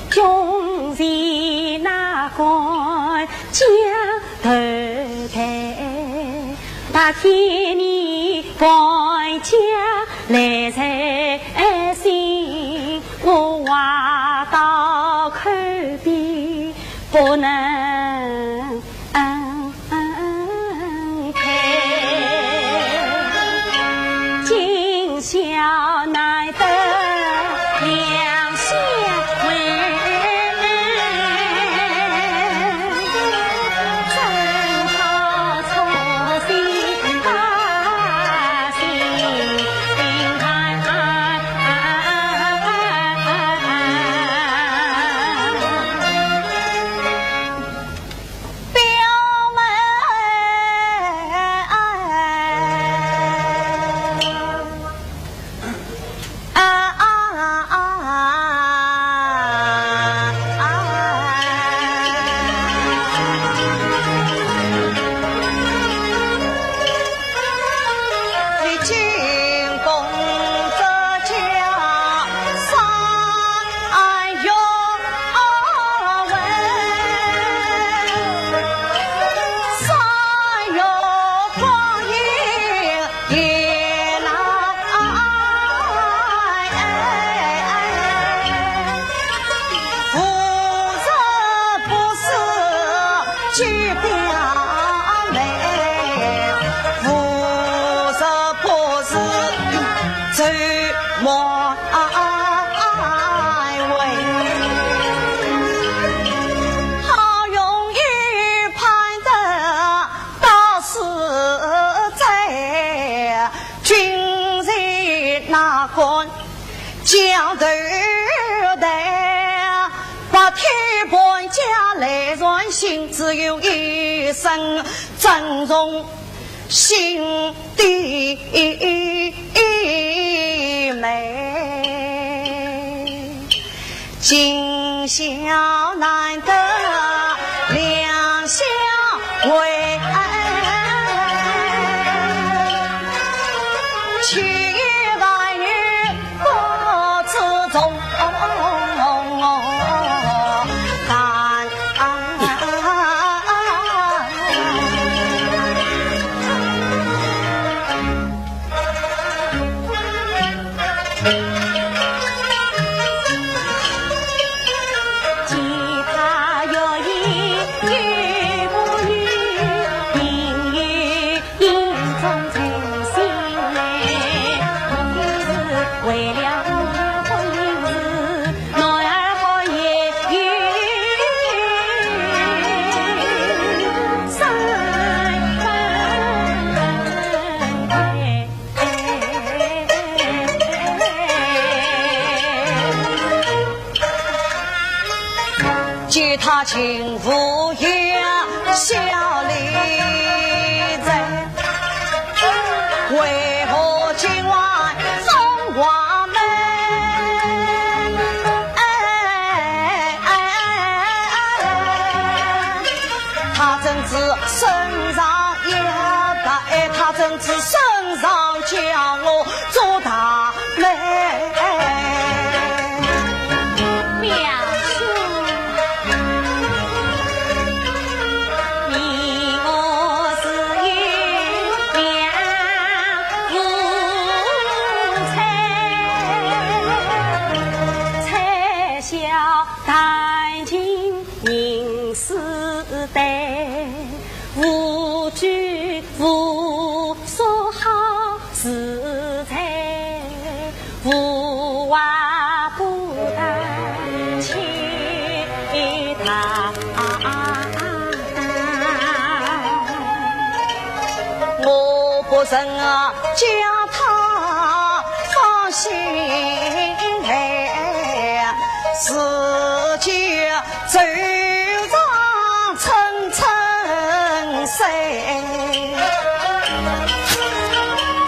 穷人哪敢将头抬，白天你搬家来才心，我话到口边不能开。今宵难得两相会，正好促膝高兴。 表妹，啊啊啊啊！你进宫之家三月 今宵难得两相会，岂有白玉不知重担。 见他情无言，笑里在，为何今晚送花门？哎，哎，哎，哎，哎。 他怎知圣上要到，哎，他怎知圣上叫我做大媒？表兄，你我是有两无猜，猜笑 但情人世短，无拘无束好自在，无话不谈其他。我不曾啊将他放心海，自己走上层层山。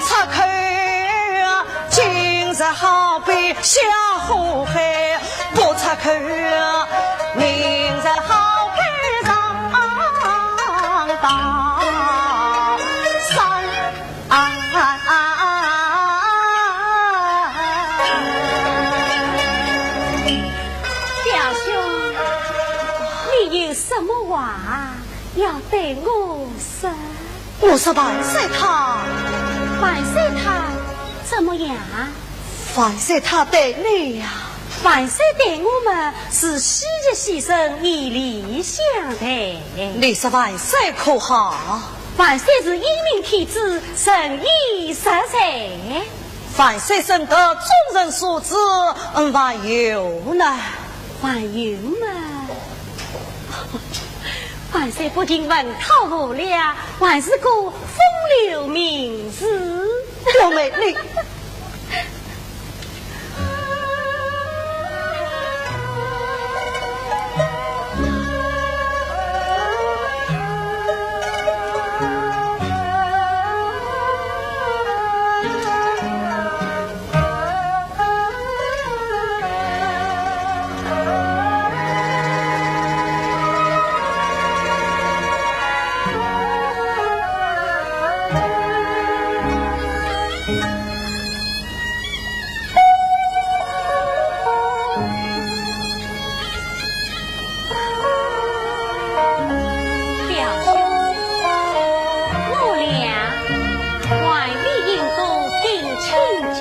出口今日好比下火海，不出口明日好比上当。 啊啊啊啊啊！表兄，你有什么话要对我说？我说万岁他，万岁他怎么样？万岁他对你呀，万岁对我们是惜日惜生，以礼相待。你说万岁可好？万岁是英明天子，仁义实在。 万岁深得众人所知，嗯，还有呢？还有嘛？万岁不仅文韬武略，还是个风流名士。表妹，你表兄，我俩还未饮过定亲酒，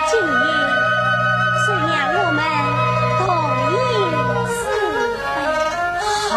今夜就让我们同饮此杯。好。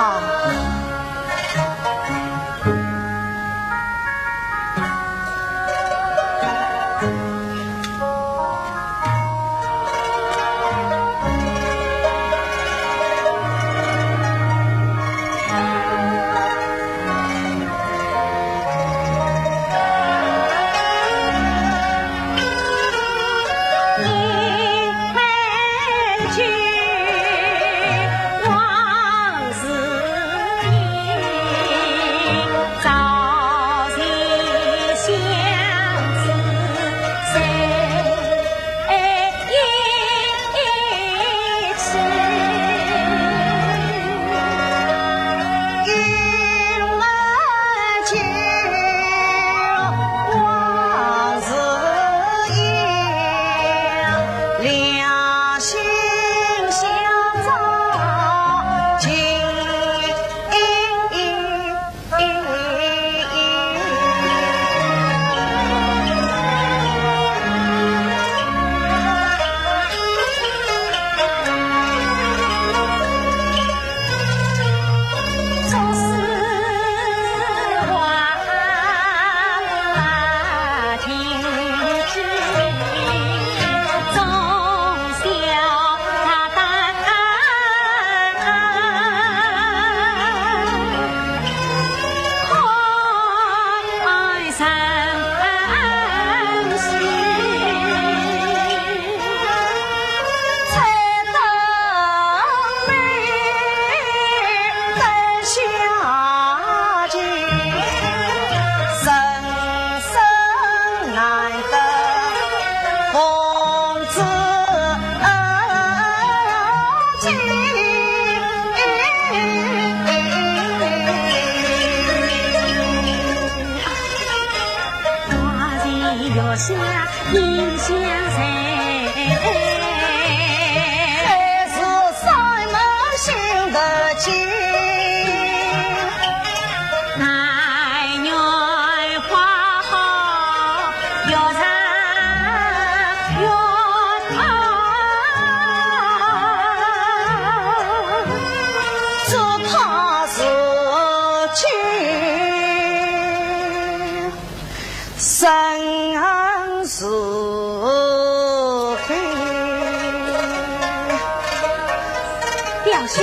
表兄，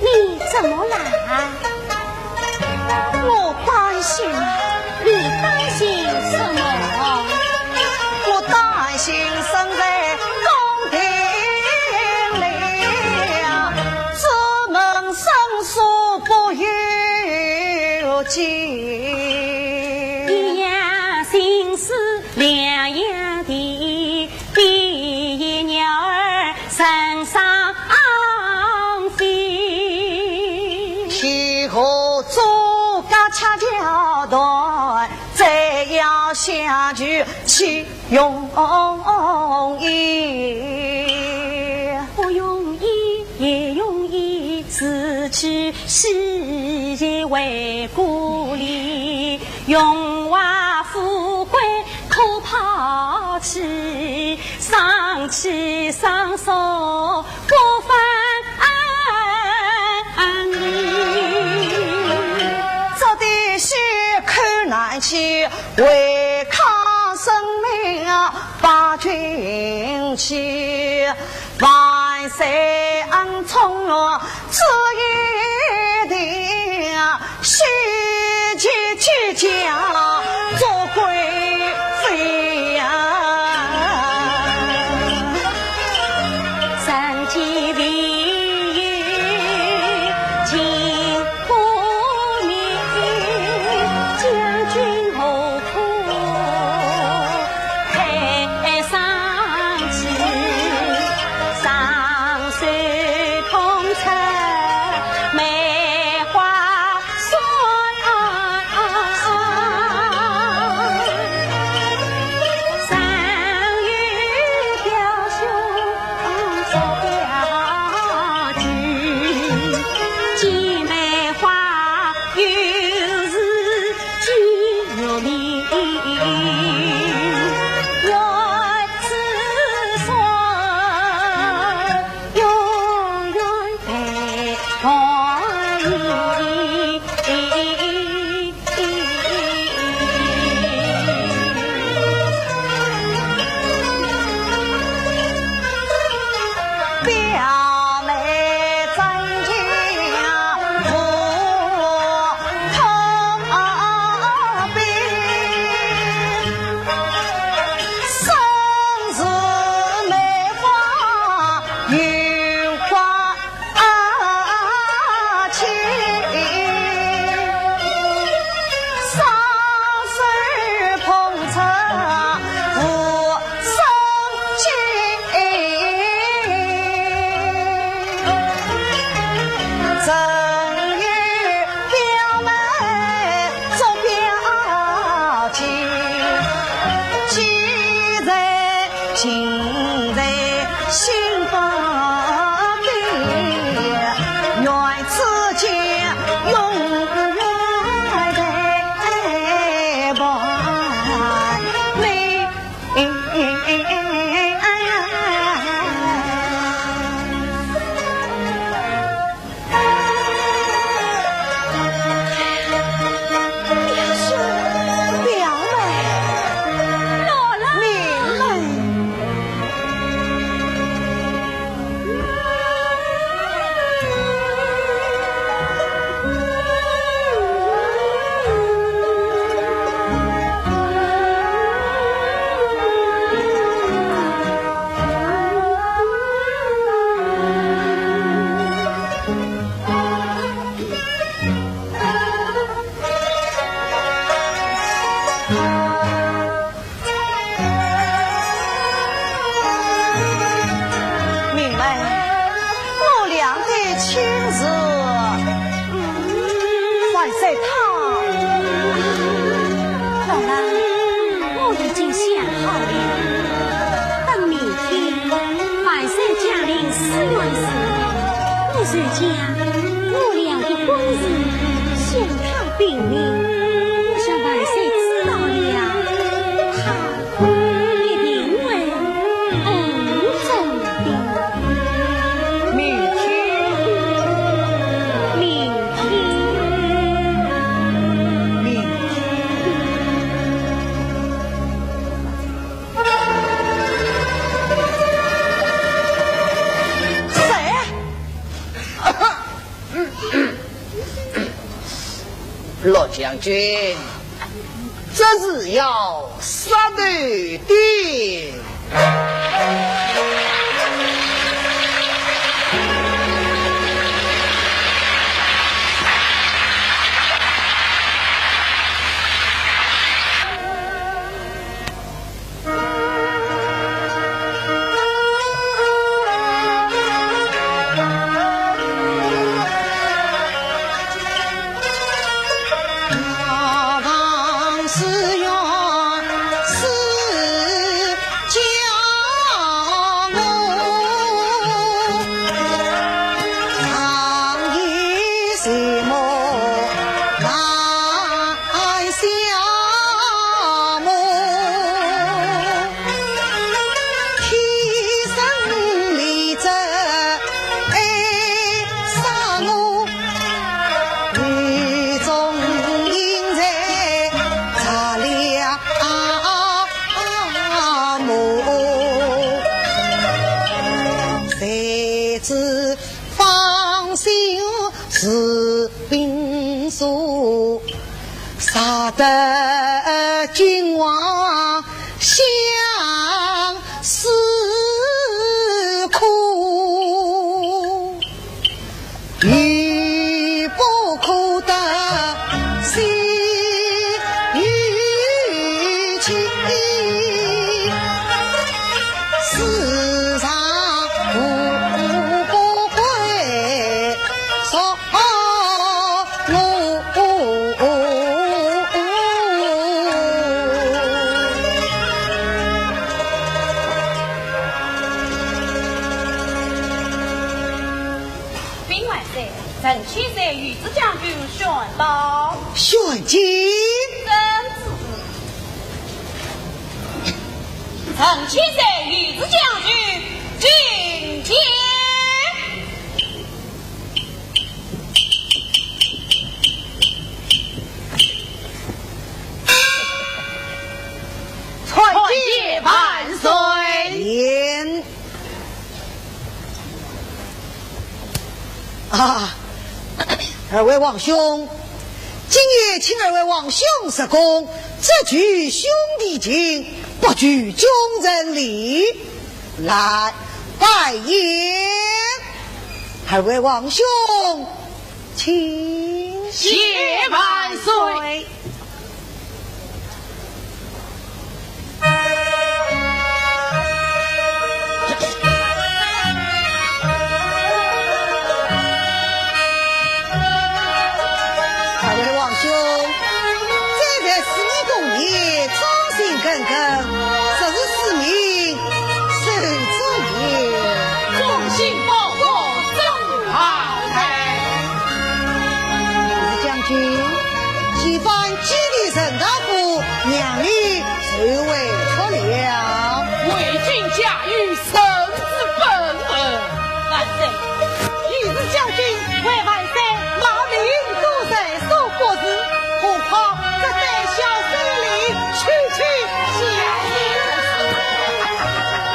你怎么了？我担心啊。你担心什么？我担心身在宫廷里啊，出门生死不由己。 天下诸葛恰恰断，再要相聚去容易，不容易，也容易，自己是也为故里，荣华富贵可抛弃，上气上手 不分你。做得是苦难去，为抗生命啊，把军旗，万岁恩宠啊，只一定啊， 世间之家做贵妃呀。人间未有情不明，将军何苦太伤心？双手捧出梅花 明妹，我俩的亲事，嗯，万岁他。老郎，我已经想好了，等明天万岁驾临紫禁时，我就将我俩的婚事向他禀明，我想万岁知道了，他 一定会恩重的。明天，明天，明天。谁？ 陆将军，这是要杀头的。心似冰霜，杀得君王相思苦，亦不可得心与情。世上无不归宿我。禀万岁，陈千岁、御史将军宣到。宣进。遵旨。陈千岁、御史将军，觐见。 参见万岁。免。啊，二位王兄，今夜请二位王兄入宫，只举兄弟情，不举君臣礼。来，拜谒。二位王兄， 请。谢万岁。二位王兄，这位是你公爷，忠心耿耿，实是市民 受之也。忠心报国，真好才。御史将军，前番祭礼陈大夫，娘里就回出了。为君加油，深知本恩。万岁，御史将军为万岁冒名做罪，受国耻，何况这对小生灵，区区小事。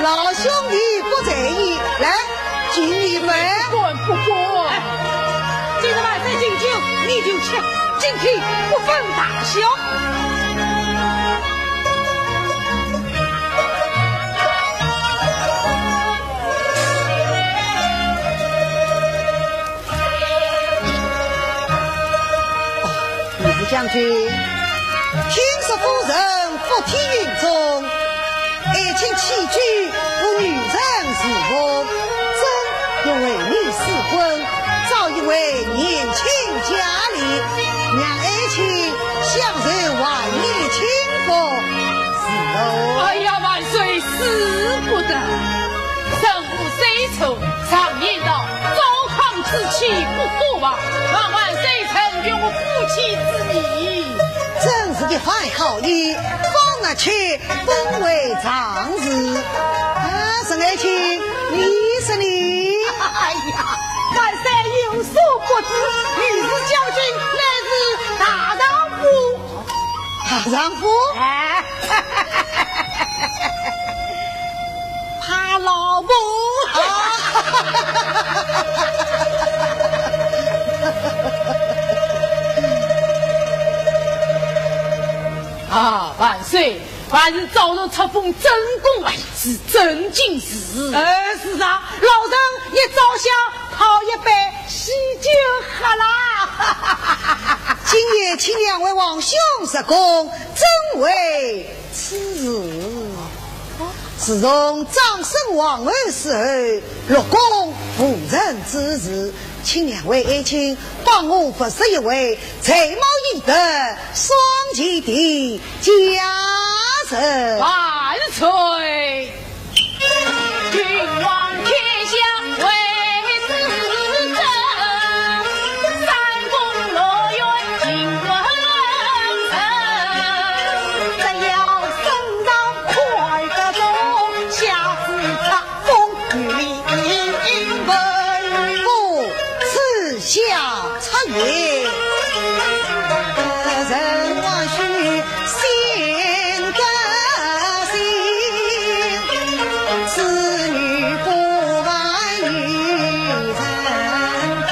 老兄弟不在意，来，敬一杯。不敢，不敢。哎，今日万岁敬酒，你就吃，敬天不分大小。哦，御史将军，听说夫人 福体云中，爱卿起居不与人侍奉，朕欲为你试婚，找一位年亲佳丽，让爱卿享受晚年清福，是否？哎呀，万岁，使不得。 无谁处，常言道，糟糠之妻不可忘，望万岁成全我夫妻之意。朕是一番好意，方纳妾本为常事。啊，沈爱卿，你说呢？哎呀，万岁有所不知，御史将军乃是大丈夫。 大丈夫？哎，怕老婆。啊！啊，万岁，万岁早日册封正宫，哎，是正经事。哎，是啊，老臣一早想 泡一杯喜酒喝啦。今夜请两位王兄入宫，怎为此事？自从长孙皇后死后，六宫无人主持，请两位爱卿帮我物色一位才貌异德、双全的佳人。万岁！ 君王天下为之争，三宫六院尽闻声。只要升上快得中，下至册封与令文。不，此下 出言，人望须先得信，此女不凡与人比。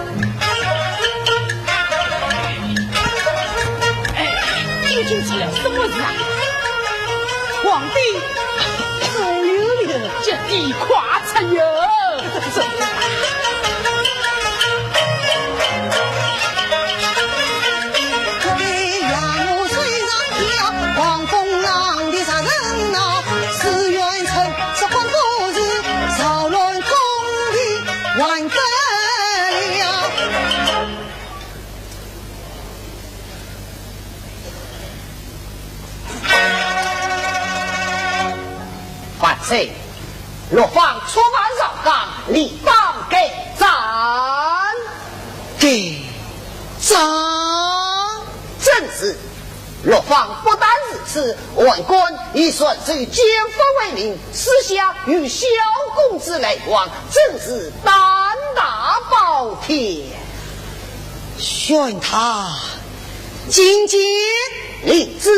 哎，究竟出了什么事啊？皇帝，可有了，这地快出哟！万岁，陆放出犯朝纲，理当该斩。该斩？正是。陆放不但如此， 还敢以传授剑法为名，私下与小公子来往，真是胆大包天。宣太，觐见。领旨。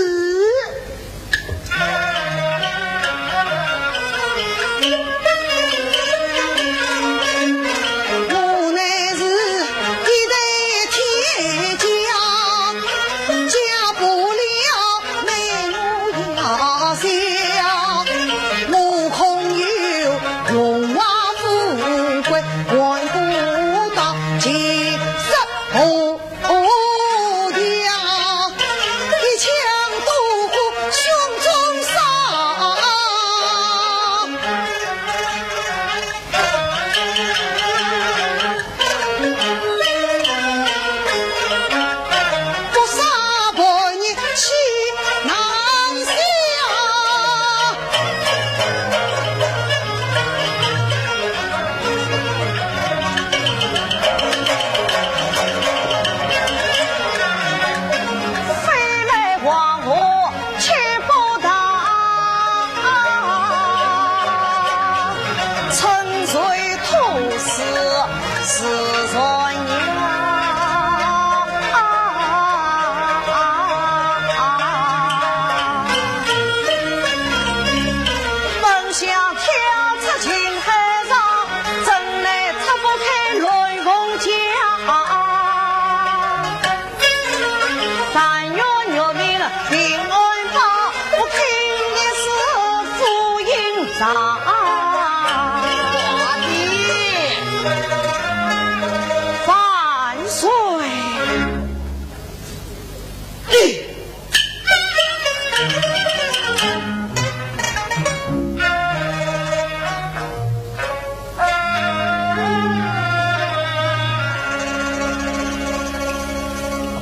我乃是一代天将， 假不了美女呀，我恐有荣华富贵，还不到七十步呀，一枪平安报，我今日是福音上。万岁！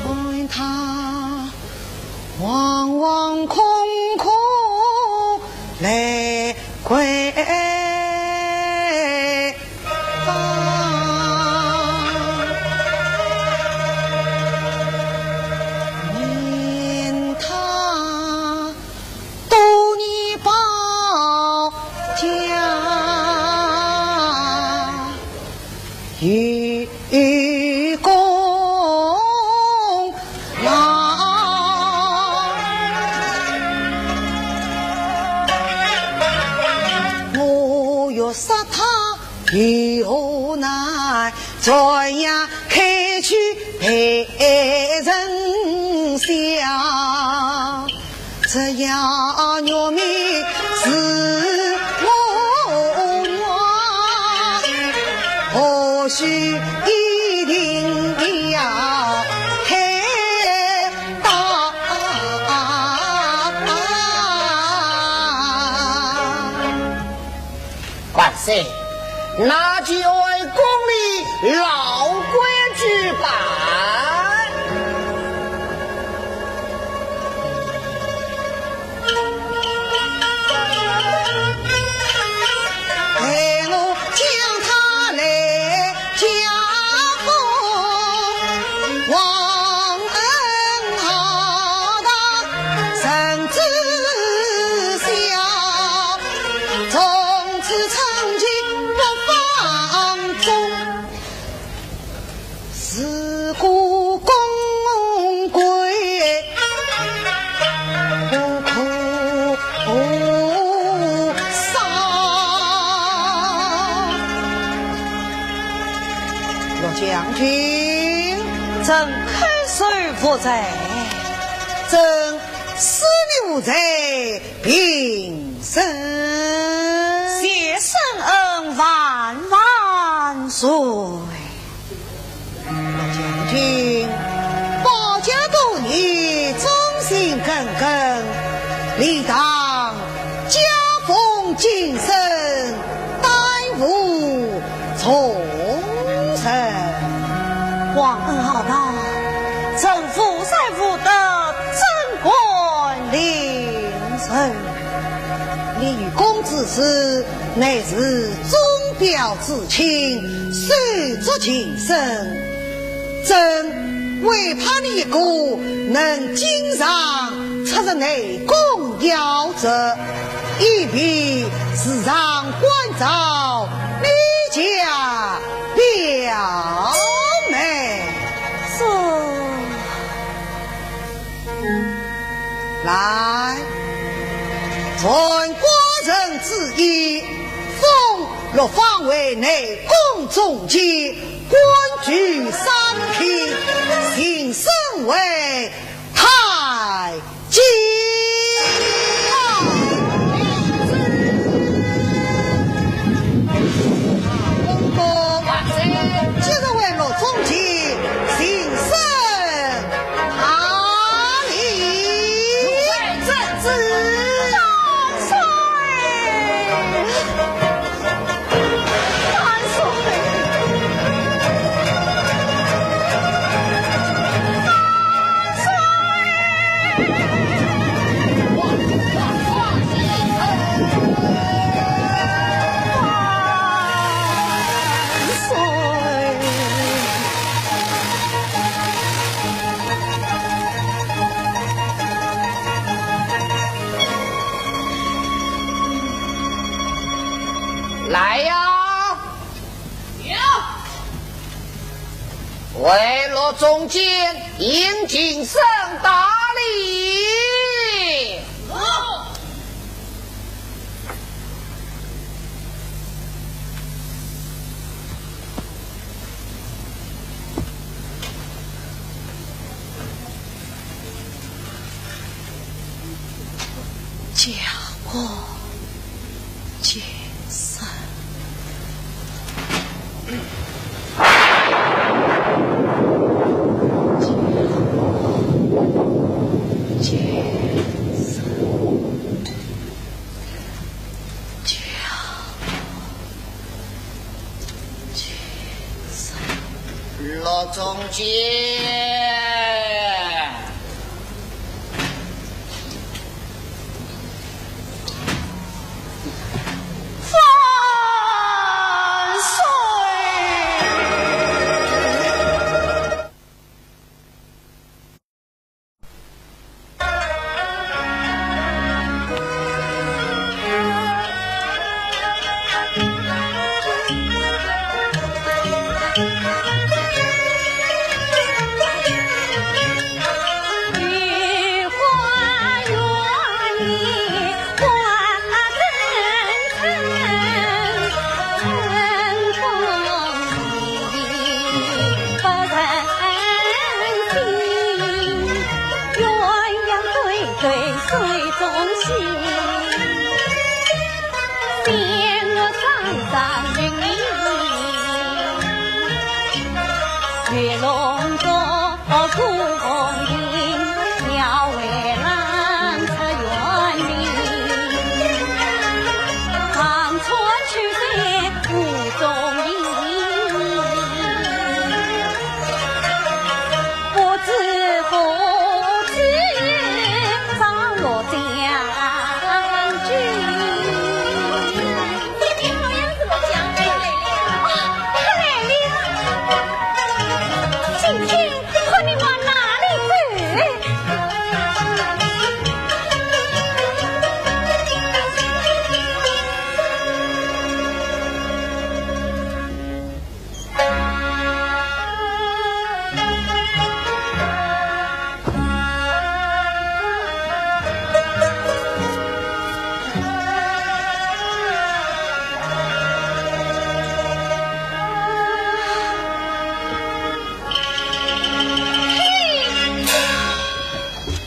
看他 惶惶恐恐来归方。念他多年保驾 有功劳。我欲杀他有何难？转眼开去被人笑。 这样玉面是我愿，何须一定要害大？万岁，那就按宫里老规矩办。待我将他来 家父忘恩浩荡，人知晓，从此成疾不放纵。自古功贵 不可杀。陆将军，朕口授无罪，朕赦你无罪，平身。谢圣恩万万岁。 陆将军，保驾多年，忠心耿耿，理当加封晋升，担负重任。忘恩浩荡，朕无罪无德，怎敢凌辱？ 立于公之时，乃是忠表至亲，手足情深。朕唯怕你一个能经常出入内宫要职，以便时常关照你家表妹。是。 来，传寡人旨意，封陆芳为内宫总监，官居三品，晋升为太监。公公，今日为陆总监晋升 大礼。万岁！万岁！万岁！万岁！ 来呀！有。为陆总监迎晋升大礼。有。家国建设。家国建设。家国建设。老总监。 万岁！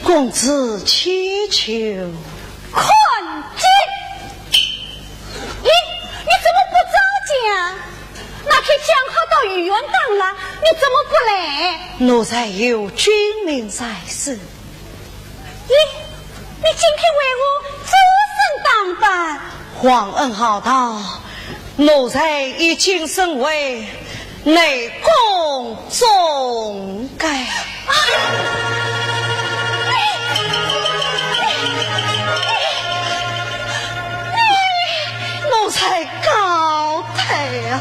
公子千秋。看剑！咦，你怎么不早讲？那天讲好到御苑打了，你怎么不来？奴才有军令在身。 咦，你今天为何遮身打扮？皇恩浩荡，奴才以晋升为内宫总监。啊！你，你，你，奴才告退啊！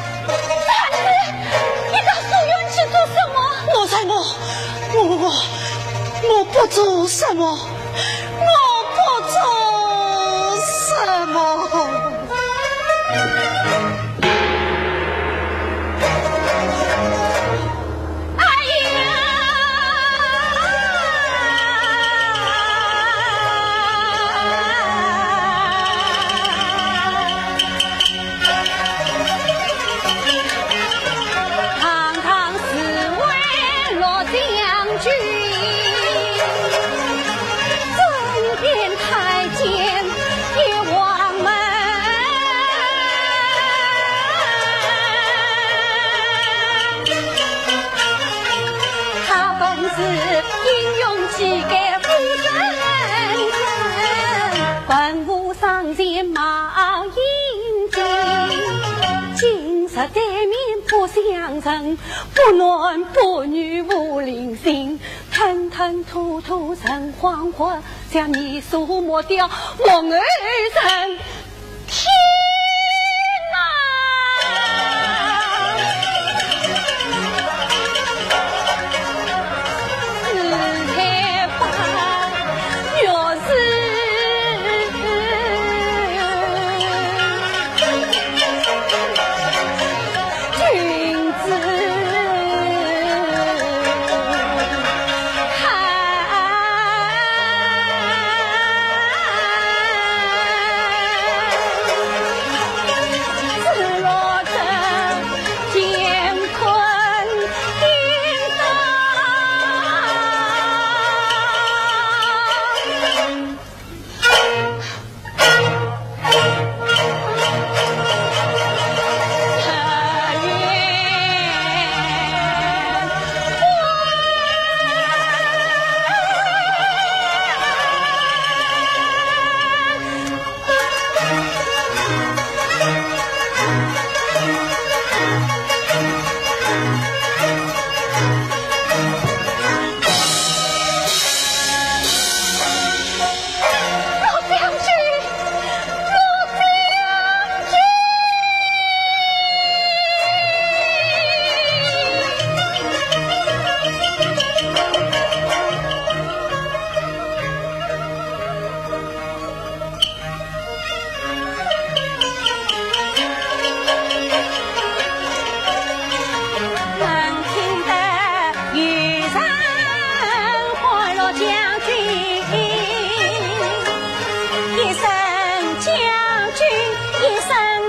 你到书院去做什么？奴才我，我，我，我不做什么，我不做什么。哎呀！ 堂堂侍卫落将军，镇边太监也忘门。他本是英雄气概武人，文武 上前冒英雄，今日对面不相称，不男不女无灵性，吞吞吐吐人恍惚，像泥塑木雕木偶人。天哪！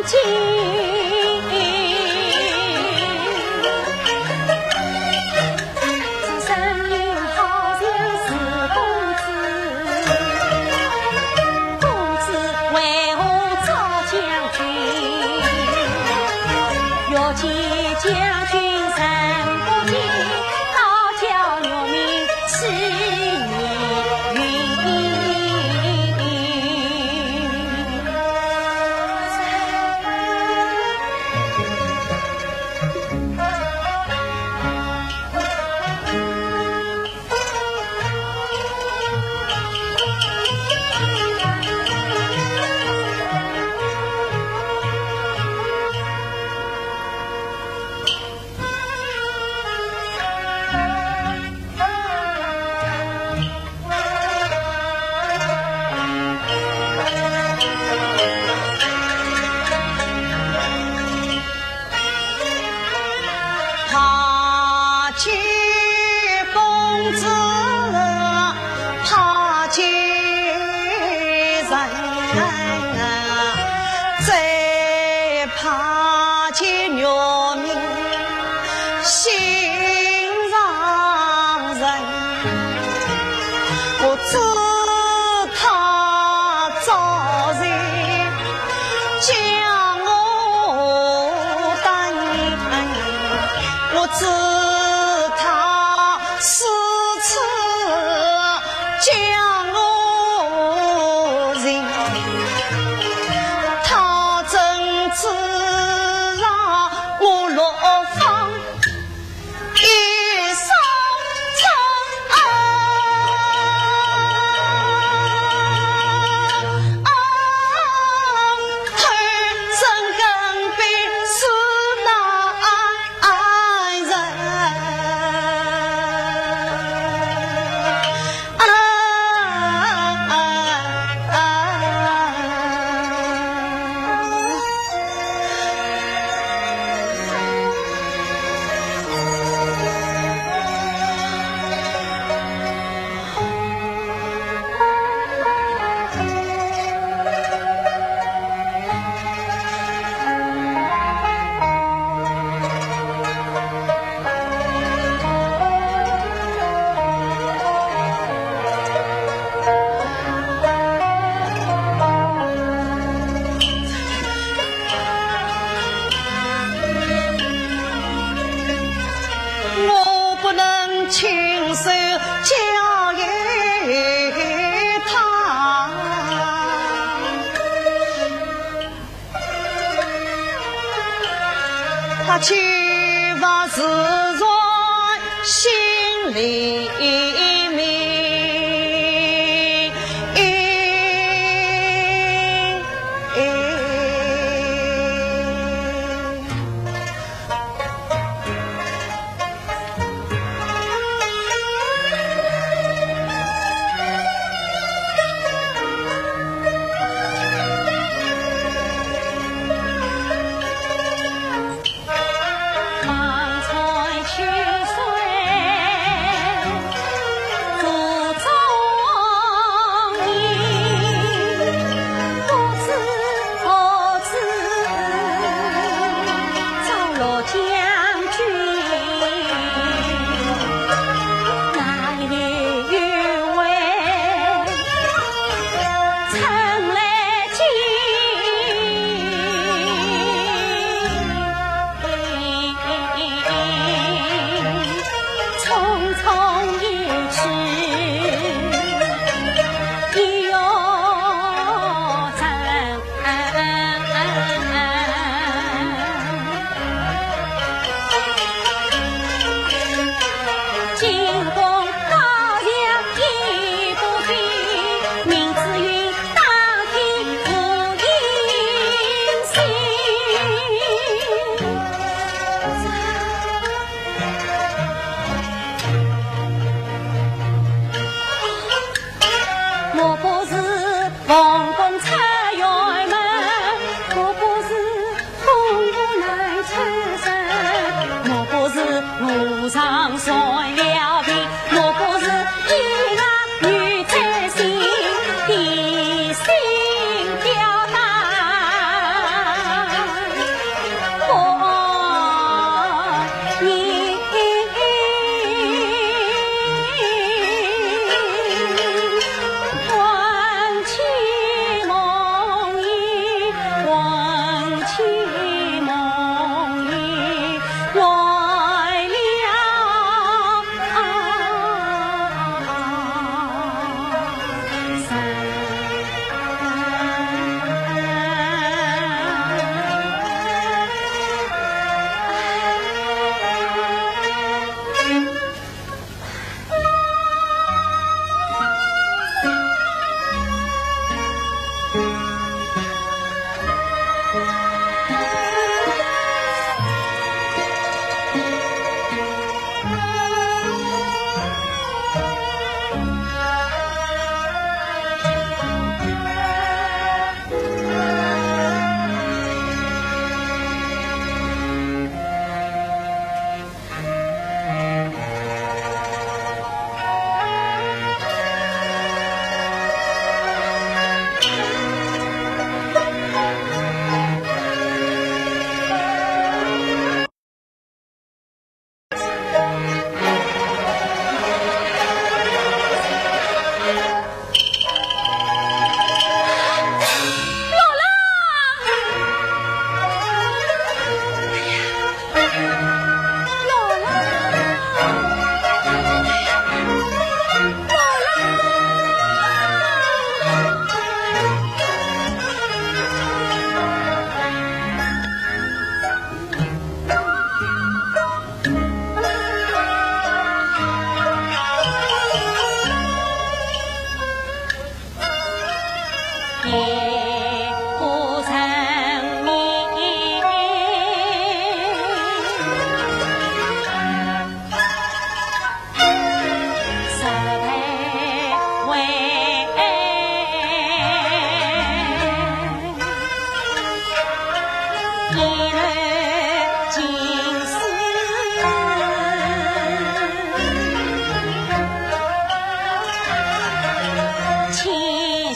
这声音好像是公子，公子为何召将军？欲借将军三国剑，倒教岳明 是你云。我不能亲手交与他。 他岂不自然心里明？匆匆一去，一月长。 莫不是凤冠出辕门，莫不是凤舞南春山，莫不是和尚传了情，莫不是一男女在心，的心表达。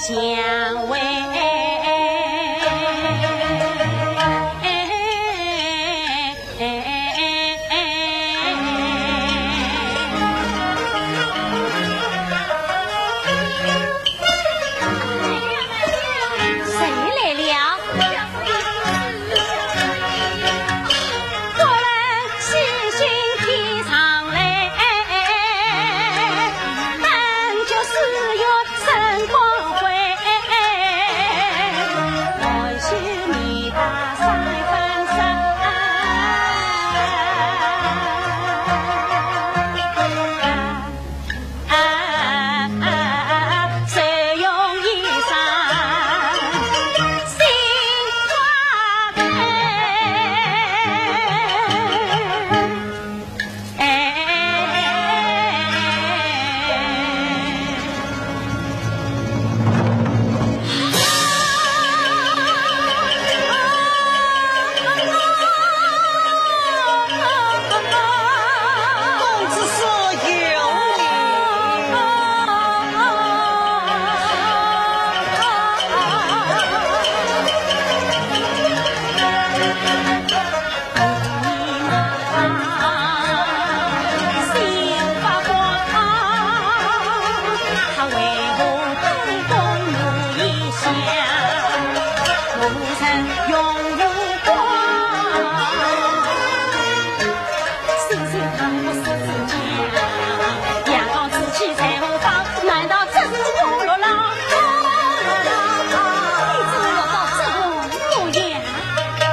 谁来了？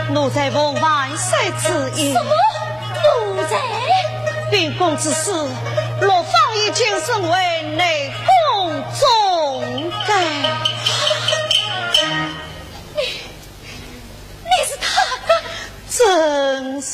奴才奉万岁之意。什么？奴才？秉公之事，陆芳已经升为内宫总监。你，你是他的？正是。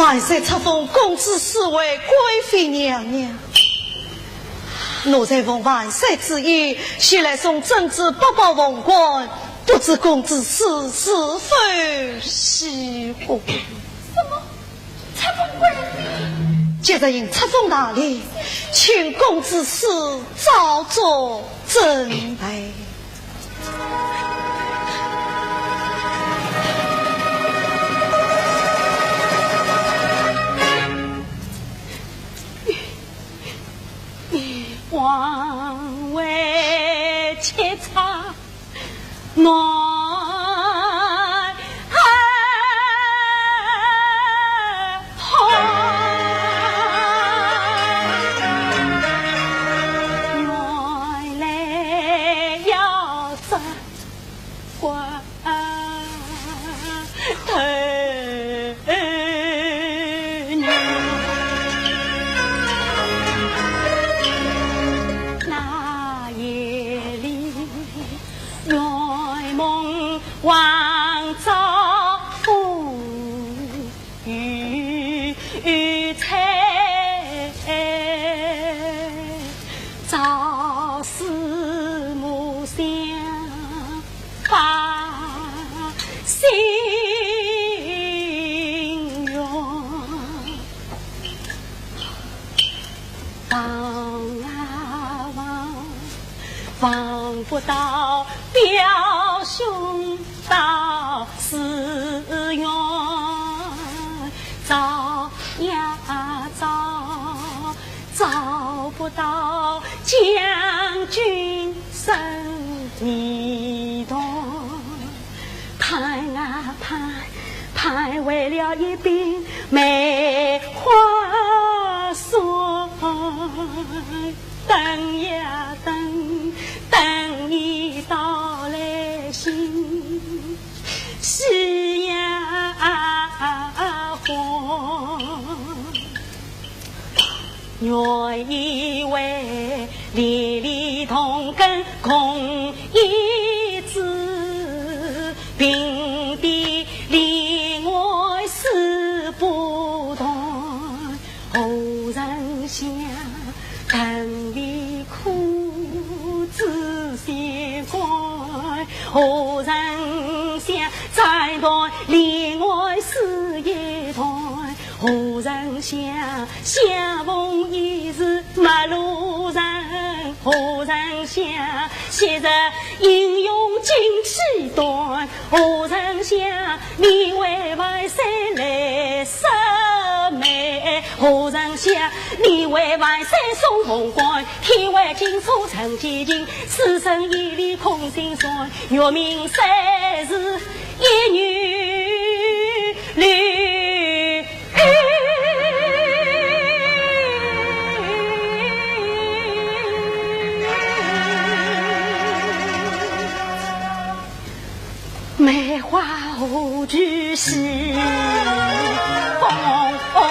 万岁册封公子氏为贵妃娘娘。奴才奉万岁旨意，前来送珍珠八宝凤冠，不知公子氏是否喜欢？什么？ 册封贵妃？今日应册封大礼，请公子氏早作准备。王位七差 那夜里 圆梦王照夫与妻，朝思暮想把心愿。 望啊望，望不到表兄到寺院，找呀找，找不到将军沈眉团。盼啊盼，盼回了一柄梅花扇。 等呀等，等你到来信，喜呀欢。原以为连理同根共一枝，并蒂连外丝不断。 何曾想，藤为枯枝先干，何曾想，斩断连外丝一段，何曾想，相逢已是陌路人，何曾想，昔日英勇尽气短， 何曾想，你为万岁来设媒，何曾想，你为万岁送凤冠，天为金锁成奸情，此生一世空心酸，月明山寺一女旅。 梅花何处栖风浪。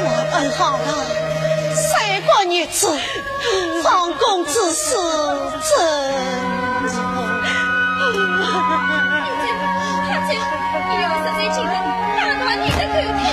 王恩好啊，三个日子，方公子是真。他这，他这，你要是再进来，打断你的狗腿。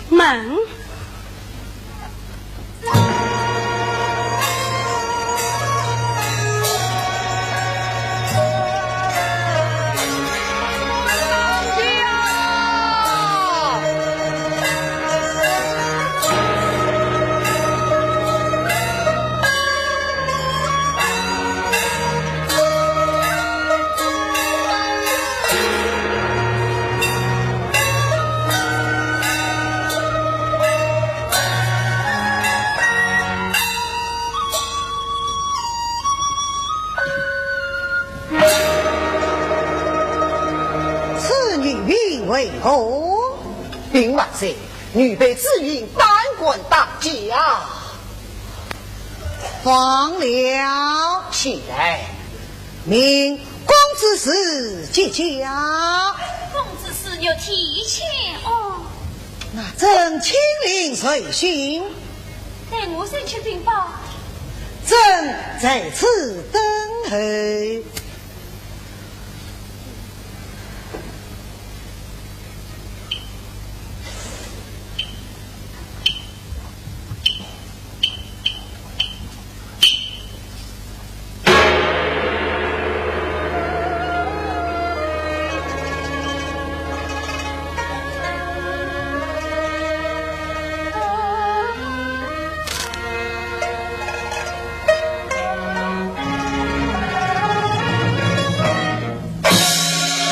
门。此女婢为何？禀万岁，女婢知县胆敢打架。放了。起来。命公子使接驾。公子使有提亲哦。那朕亲临随行。待我先去禀报。朕在此等候。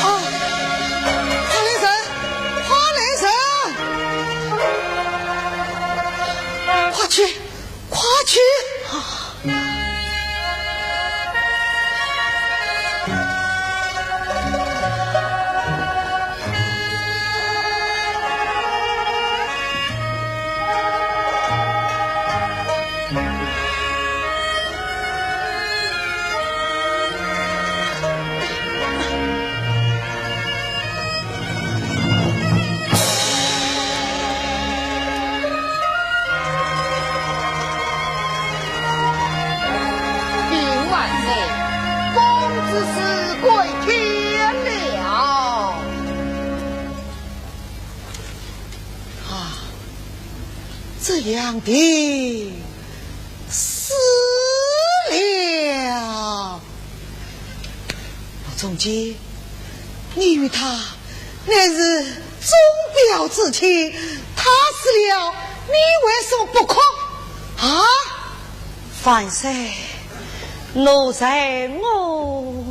啊，花脸人，花脸人，快去，快去！啊。 禀万岁，公子使跪天了。啊，这样的死了。 陆仲基，你与他乃是终表至亲，他死了，你为什么不哭？啊？万岁，奴才我……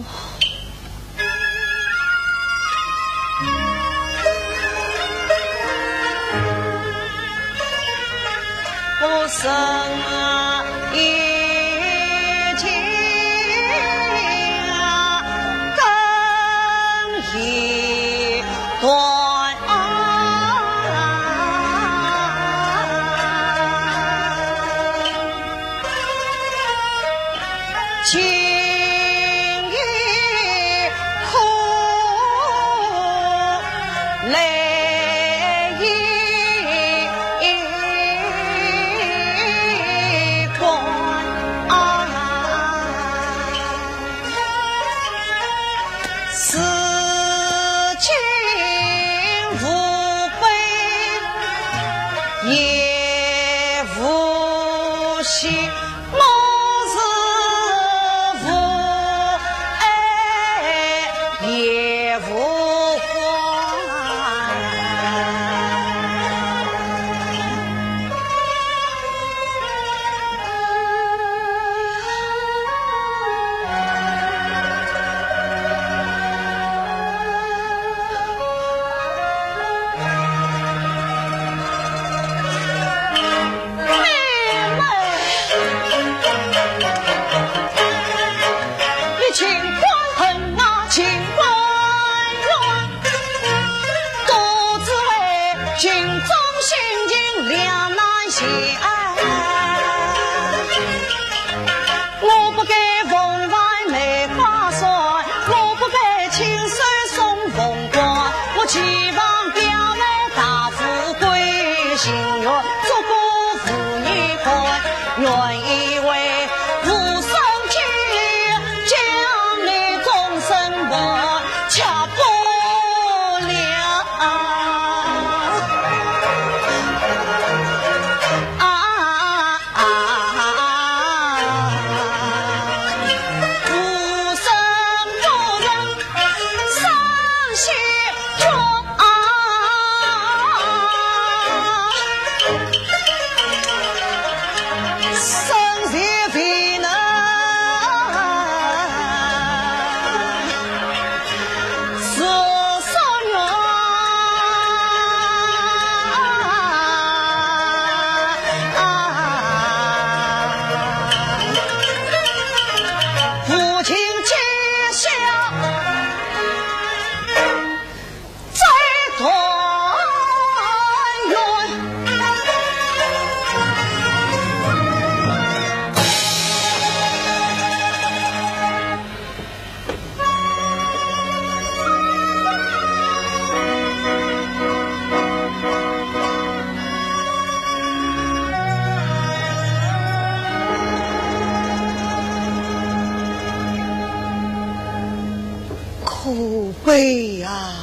哎呀，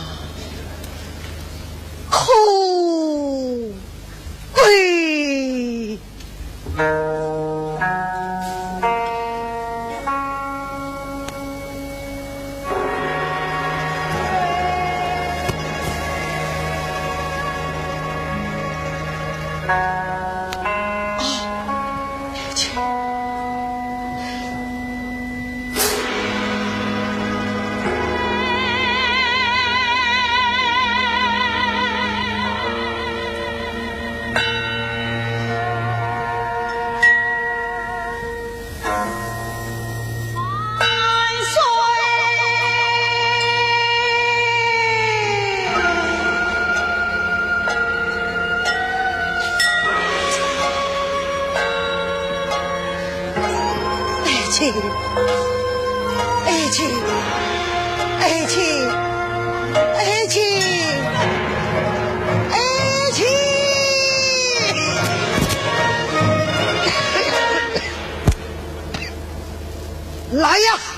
可贵！爱卿，爱卿，爱卿，爱卿，爱卿！来呀！